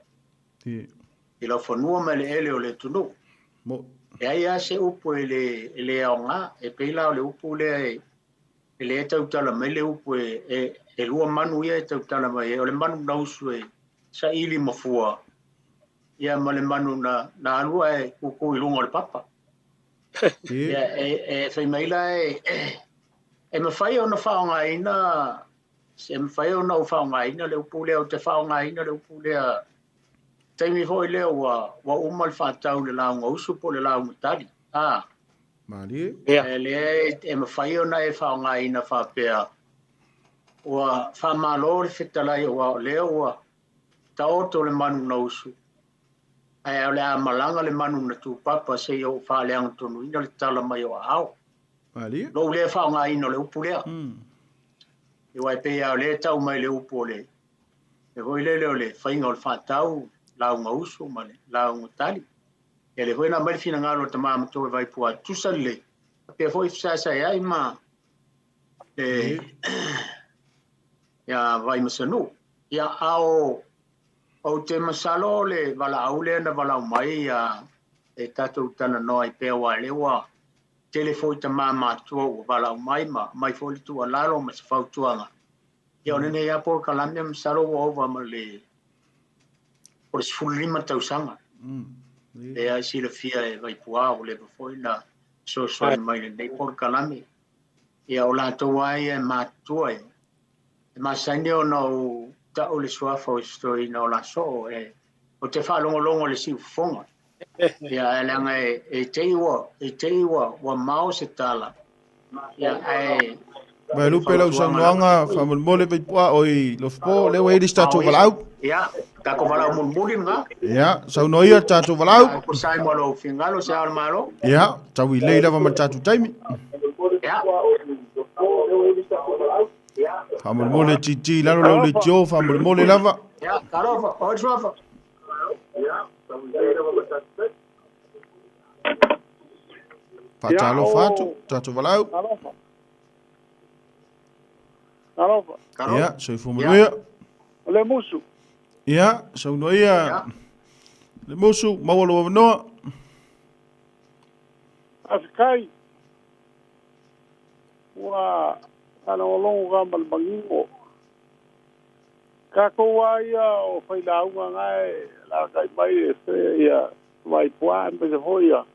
i laufanua ma eleele o le atunuu. E ai lava se upu e le aoga, e pei la o le upu lea e le tautala mai le upu e lua manu ia e tautala mai ai, o le manu na usu e saili mafua, ia ma le manu na alu ae kuku i luga o le papa. Ia, e fai mai la e mafai ona faaaogaina, e mafai ona ou faaaogaina le upu lea, ou te faaaogaina le upu lea taimi foi lea ua uma le faatau le lauga usu po o le lauga tali. Malie. E lea e mafai ona e faaaogaina faapea ua faamalo le fetalai aua o lea ua taoto le manu na usu, ae o le a malaga le manu na tupapa seia ou faaleagatonuina le tala mai o aao. Malie. Lou lea faaaogaina o le upu lea. Aua e pei lava o lea e tau mai le upu o le foi lele o le faiga o le faatau, lauga usu ma le lauga tali. Ia lea foi na aumai le finagalo o le tama matua e Vaipuaa, tusa lelei, faapea foi fesaesaeai ma le ia Vaimasanuu. Ia a o ou te masalo o le valaau lea na valaau mai ia e tatou talanoa ai pea aua o lea ua tele foi tama matua ua valaau mai ma aumai foi le tuualalo ma se fautuaga. Ia o lenei lava polokalame masalo ua ova ma le o le 15 tausaga. Lea e silafia e Vaipuaa ua leva foi na fesoasoani mai lenei polokalame. Ia o latou lava ia e matutua e masani ona ou tau le suafa o isi toeaiina o lasoo e ou te faalogologo i le siufofoga. Ia ae leaga e te i ua mao se tala. Ia ae Vaelupe lau saunoaga faamolemole Vaipuaa oi Lofipo, lea ua i ai le isi tatou valaau. Ia, tatou valaau mulimuli lena. Ia, saunoa ia le tatou valaau. Ko sai mo lou finagalo se ao o le Malo. Ia, tau ilei lava ma le tatou taimi. Ia. Faamolemole titi i lalo lau leitio, faamolemole lava. Ia, talofa, o le suafa. Faatalofa atu, tatou valaau. Talofa. Talofa. Ia, soifua manuia. O le musu. Ia, saunoa ia. Le musu, maua lou avanoa. Faafetai. Ua faalogologo ka ma le manino. Tatou lava ia o failauga na e alalatai mai e ia Vaipuaa aemaise foi ia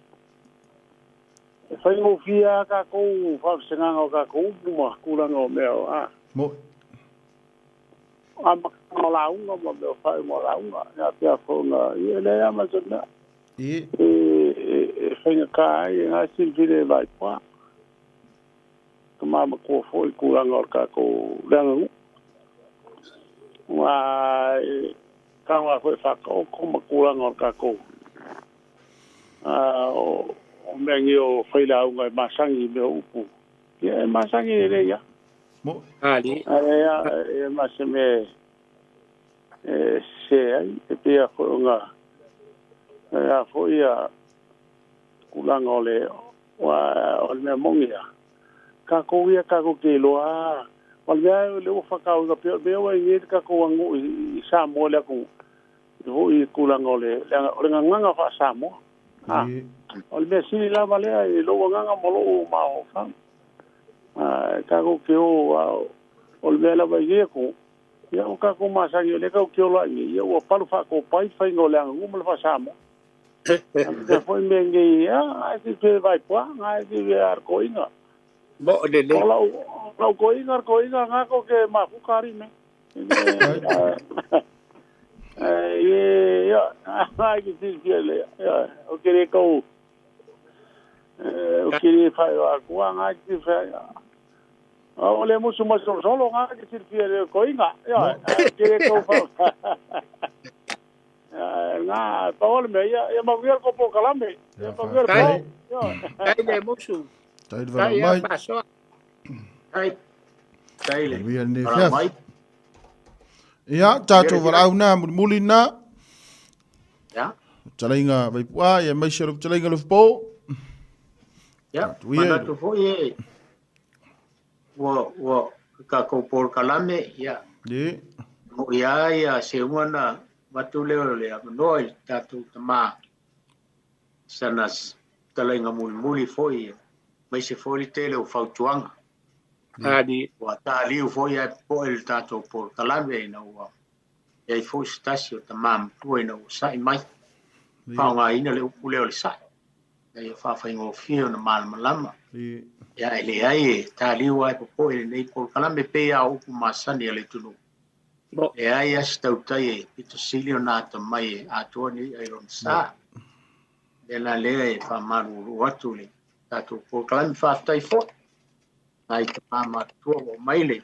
e faigofie lava tatou faavasegaga o tatou upu ma tulaga o mea o a. Mo'i. Amataga o lauga ma mea o faaiuga o lauga. Ia pei foi ona ia e leai lava ma se mea. E faigata ai e na silafia e Vaipuaa. Tama matua foi i tulaga o le tatou leaganuu. Aua e tago lava foi e faataoto ma tulaga o le tatou o mea nei o failauga e masani i mea o upu. Ia e masani lelei lava. Ae e ma se mea e sese ai. E pei lava foi ona a foi ia tulaga o le o le mea moni lava, tatou ia tatou te iloa lava, o le mea lea ua faatauina pea, o le mea ua i ai le tatou aganuu i Samoa i le atunuu, i foi i tulaga o le gagana faa-Samoa. O le mea sili lava lea i lou agaga ma lou mafaufau. Tatou te o, o le mea lava i nei atunuu, ia ua tatou masani o lea tatou te ola ai nei, ia ua palu faatopai le faiga o le aganuu ma le faa-Samoa. Mea foi mea nei, ia, ai te te vai pua, ai te te ar koinga. Mo le le. O lau koinga, ar koinga, ngā ko ke mafuka ari me. Ia, ai te te te le, ia, o ke re kau, o ke re whai o akua, ngā te te whai. O le musu mai solosolo ngā ke silafia i le koiga. Ioe, ae te le tau fa. Ngā, pau o le mea, ia, ia manuia le kou polokalame. Ia manuia le po. Ioe. Tai le musu. Tai le valaau mai. Tai. Tai le. Manuia lenei afiafi. Ia, tatou valaau na, mulimuli na. Ia. Talaiga Vaipu'a, ia maise o le talaiga Lofopo. Ia, manatu foi e ua ua tatou polokalame, ia. Ye. Mo ia ia se uma na avatu lea o le avanoa i le tatou tamā sana talaiga mulimuli foi, aemaise foi le tele o fautuaga. Ali. Ua taliu foi ae popoe le tatou polokalame ina ua i ai foi se tasi o tamā matua ina ua sa'i mai. Faaaogaina le upu lea o le sa'i, ina ia faafaigofie ona malamalama. Ia, e leai e taliu ae popoe lenei polokalame pei lava o upu masani a le atunuu. Leai lava se tautai e pito sili ona atamai e atoa ni i'a i lona sa. O le mea la lea e faamalulu atu le tatou polokalame. Faafetai foi nai tamā matutua ua aumai le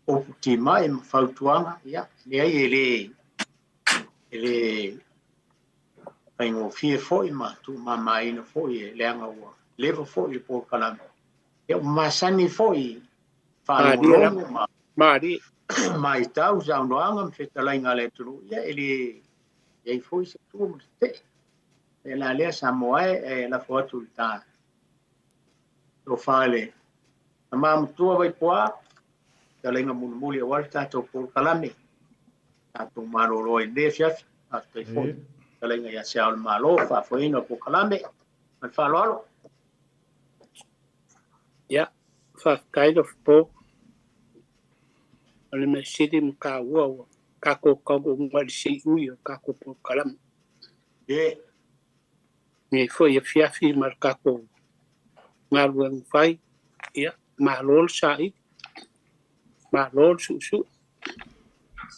upu timai ma fautuaga. Ia, leai e le e le faigofie foi ma tuumamaina foi e leaga ua leva foi le polokalame. Ia, ua masani foi faalogologo ma Malie. Maitau saunoaga ma fetalaiga a le atunuu, ia e le i ai foi se tua ma se tee. E la lea Samoa e, e lafo atu i le ta tofa i le tama matua Vaipuā, fetalaiga mulimuli aua le tatou polokalame, tatou malolo ai i lenei afiafi. Faafetai foi fetalaiga ia Se Ao o le Malo, faafoeina o le polokalame. Ma le faaaloalo. Ia, faafetai Lofopo. O le mea sili ma taua ua tatou taunuu mai i le siui o le tatou polokalame. Ye. Nei foi afiafi ma le tatou galuega fai, ia, malo le saili, malo le suesue.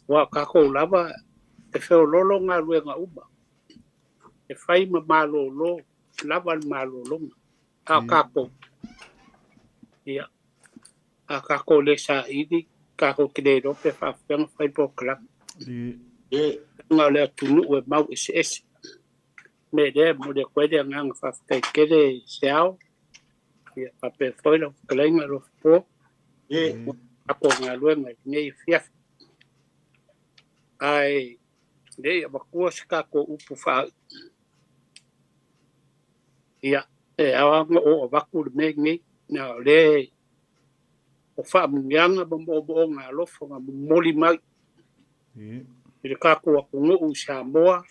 Aua o tatou lava e feoloolo galuega uma, e fai ma malolo lava le malologa. A o tatou, ia, a tatou le saili, tatou te le iloa pe faapefea ona fai polokalame. Leaga o le atunuu e mau eseese. O le mea lea e momoli atu ai le agaga faafetai tele i se ao, ia faapea foi lau fetalaiga Lofopo, mo le tatou galuega i lenei afiafi. Ae le i avatua se tatou upu faaii, ia, e ao lava ona ou avatu le mea lenei, na o lea o faamanuiaga ma moomooga alofa na momoli mai i le tatou atunuu i Samoa,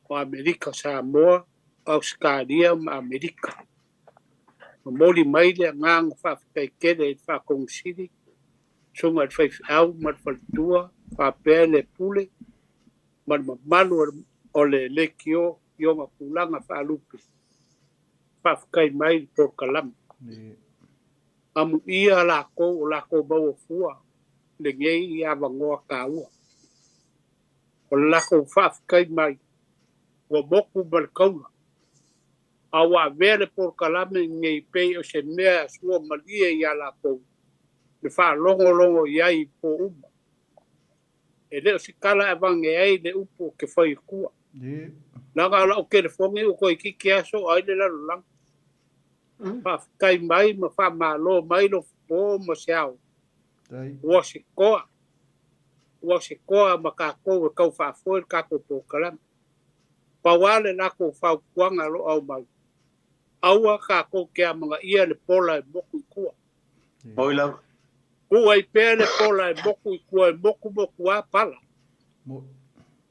o Amerika Samoa, Ausetalia ma Amerika. Momoli mai le agaga faafetai tele i le Faatonu Sili, Susuga i le Faifeau ma le Faletua, faapea le Pule ma le mamalu o le Leitio i ona tulaga faalupe. Faafetai mai i le polokalame. Amuia lakou o lakou maua fua lenei avanoa taua. O le lakou faafetai mai ua motu ma le taula, a ua avea le polokalame lenei pei o se mea sua malie ia lakou le faalogologo i ai i po uma. E le o se tala e avane ai le upu o ke fai atua. Leaga o lau telefoni ua toeitiiti lava soa ai le lalolagi. Faafetai mai ma faamalo mai Lofopo ma se ao. Ua se toa. Ua se toa ma tatou e tau faafoe le tatou polokalame. Pau lava le latou fautuaga o lo o aumai, aua tatou te amanaia le pola e motu i tua. Oi lava. Tuu ai pea le pola e motu i tua e motumotu a pala. O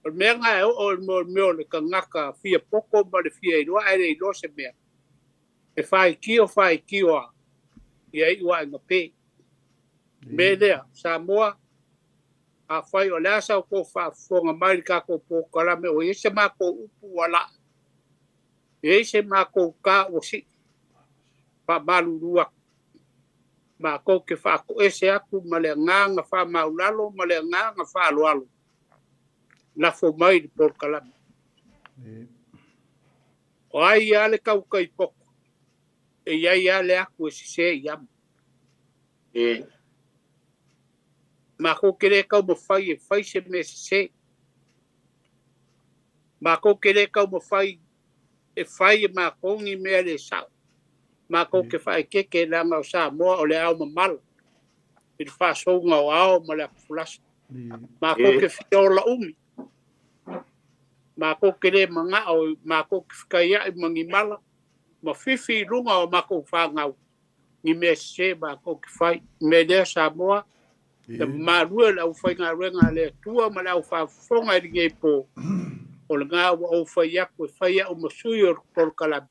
le mea lena e oo i le mea o le tagata fia poto ma le fia iloa ae le iloa se mea. E faitio faitio a ia iu ae gape. Me lea, Samoa, afai o le a sa outou faafofoga mai i le tatou polokalame ua i ai se matou upu ua laa, e i ai se matou ta ua sii, faamalulu atu. Matou te faatoese atu ma le agaga faamaulalo ma le agaga faaaloalo, lafo mai i le polokalame. O ai lava le tautai poto, e i ai lava le atu e sese i amo. E. Makou ke lē taumafai e fai se mea sesē. Makou ke lē taumafai e fai e makou ni mea le sa'o. Makou ke faaeteete leaga o Samoa o le ao mamala i le faasouga o ao ma le atufulasa. Makou ke fia ola umi. Makou ke lē mana'o makou ke fekaia'i ma ni mala ma fifi i luga o makou fanau ni mea sesē makou ke fai. Mea lea Samoa, le mamalu e o le aufaigaluega a le Atua ma le aufaafofoga i lenei pō, o lena ua ou fai atu e fai au ma sui o le polokalame,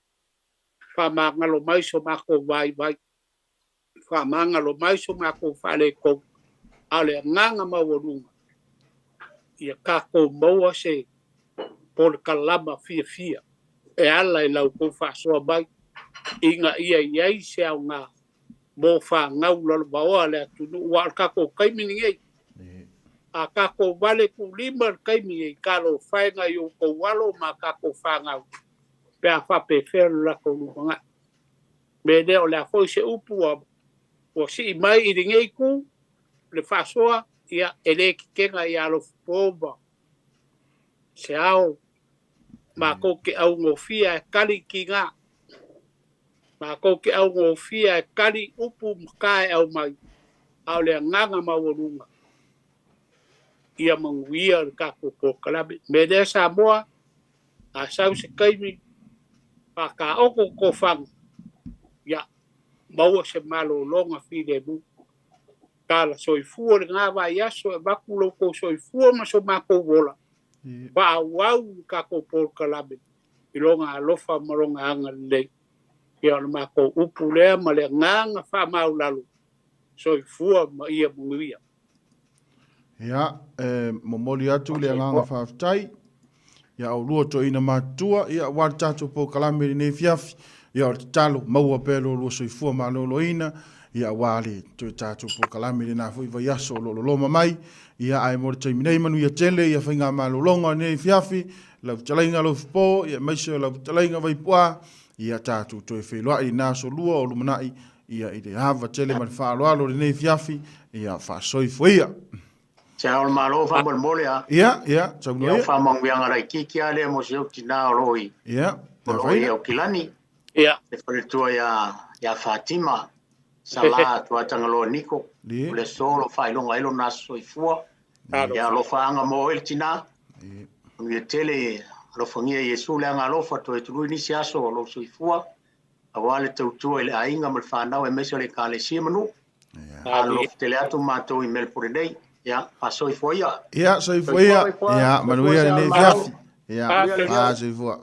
faamagalo mai so matou vaivai, faamagalo mai so matou faaletonu, a o le agaga maualuga, ia tatou maua se polokalama fiafia e ala i la outou faasoa mai, ina ia i ai se aoga mo fanau lalovaoa a le atunuu. Aua o le tatou taimi lenei, a tatou vale tuulima le taimi nei, talofa e nai outou alo ma tatou fanau pe a faapefea lo latou lumanai. Mea lea, o le a foi se upu ua sii mai i lenei itu, le faasoa, ia, e le tetena ia alofapo ma se ao matou te augofie e tali tiga, matou te augofie e tali upu ma ta e aumai, a o le agaga maualuga ia manuia le tatou polokalame. Mea lea Samoa, a sau se taimi faataoto tofaga, ia maua se malologa filemu. Tala soifua lena vaiaso e avatu lo outou soifua ma so matou ola, faaauau le tatou polokalame i lona alofa ma lona agalelei. Ia o le matou upu lea ma le agaga faamaulalo, soifua ma ia manuia. Ia, e momoli atu le agaga faafetai ia oulua toeaina matutua, ia aua le tatou polokalame i lenei afiafi. Ia o le tatalo, maua pea lo oulua soifua maloloina, ia aua le toe tatou polokalame i lena foi vaiaso o lo o loloma mai. Ia ae mo le taimi nei, manuia tele ia faigamalologa o lenei afiafi, lau fetalaiga Alofipo, ia aemaise o lau fetalaiga Vaipuaa, ia tatou toe feiloai i na aso lua o lumanai, ia i le ava tele ma le faaaloalo o lenei afiafi, ia faasoifua ia. Se ao o le Malo faamolemole a. Ia, ia, saunoa ia. Ia, o faamanuiaga laitiiti lava lea mo si ou tinā o lo o i. Ia, o lo o i Aukilani. Ia. Le faletua ia, ia Fatima, Sala Tuatagaloa Niko. O le aso o lo o faailoga ai lona aso soifua. Ia alofaaga mo oe le tinā. Manuia tele, alofagia e Iesu le agaalofa toe tului nisi aso o lou soifua. Aua le tautua i le aiga ma le fanau aemaise o le Ekalesia ma nuu. Alolofa tele atu matou i Melbourne nei. Ia, faasoifua ia. Ia, soifua ia. Ia, manuia lenei afiafi. Ia, faasoifua.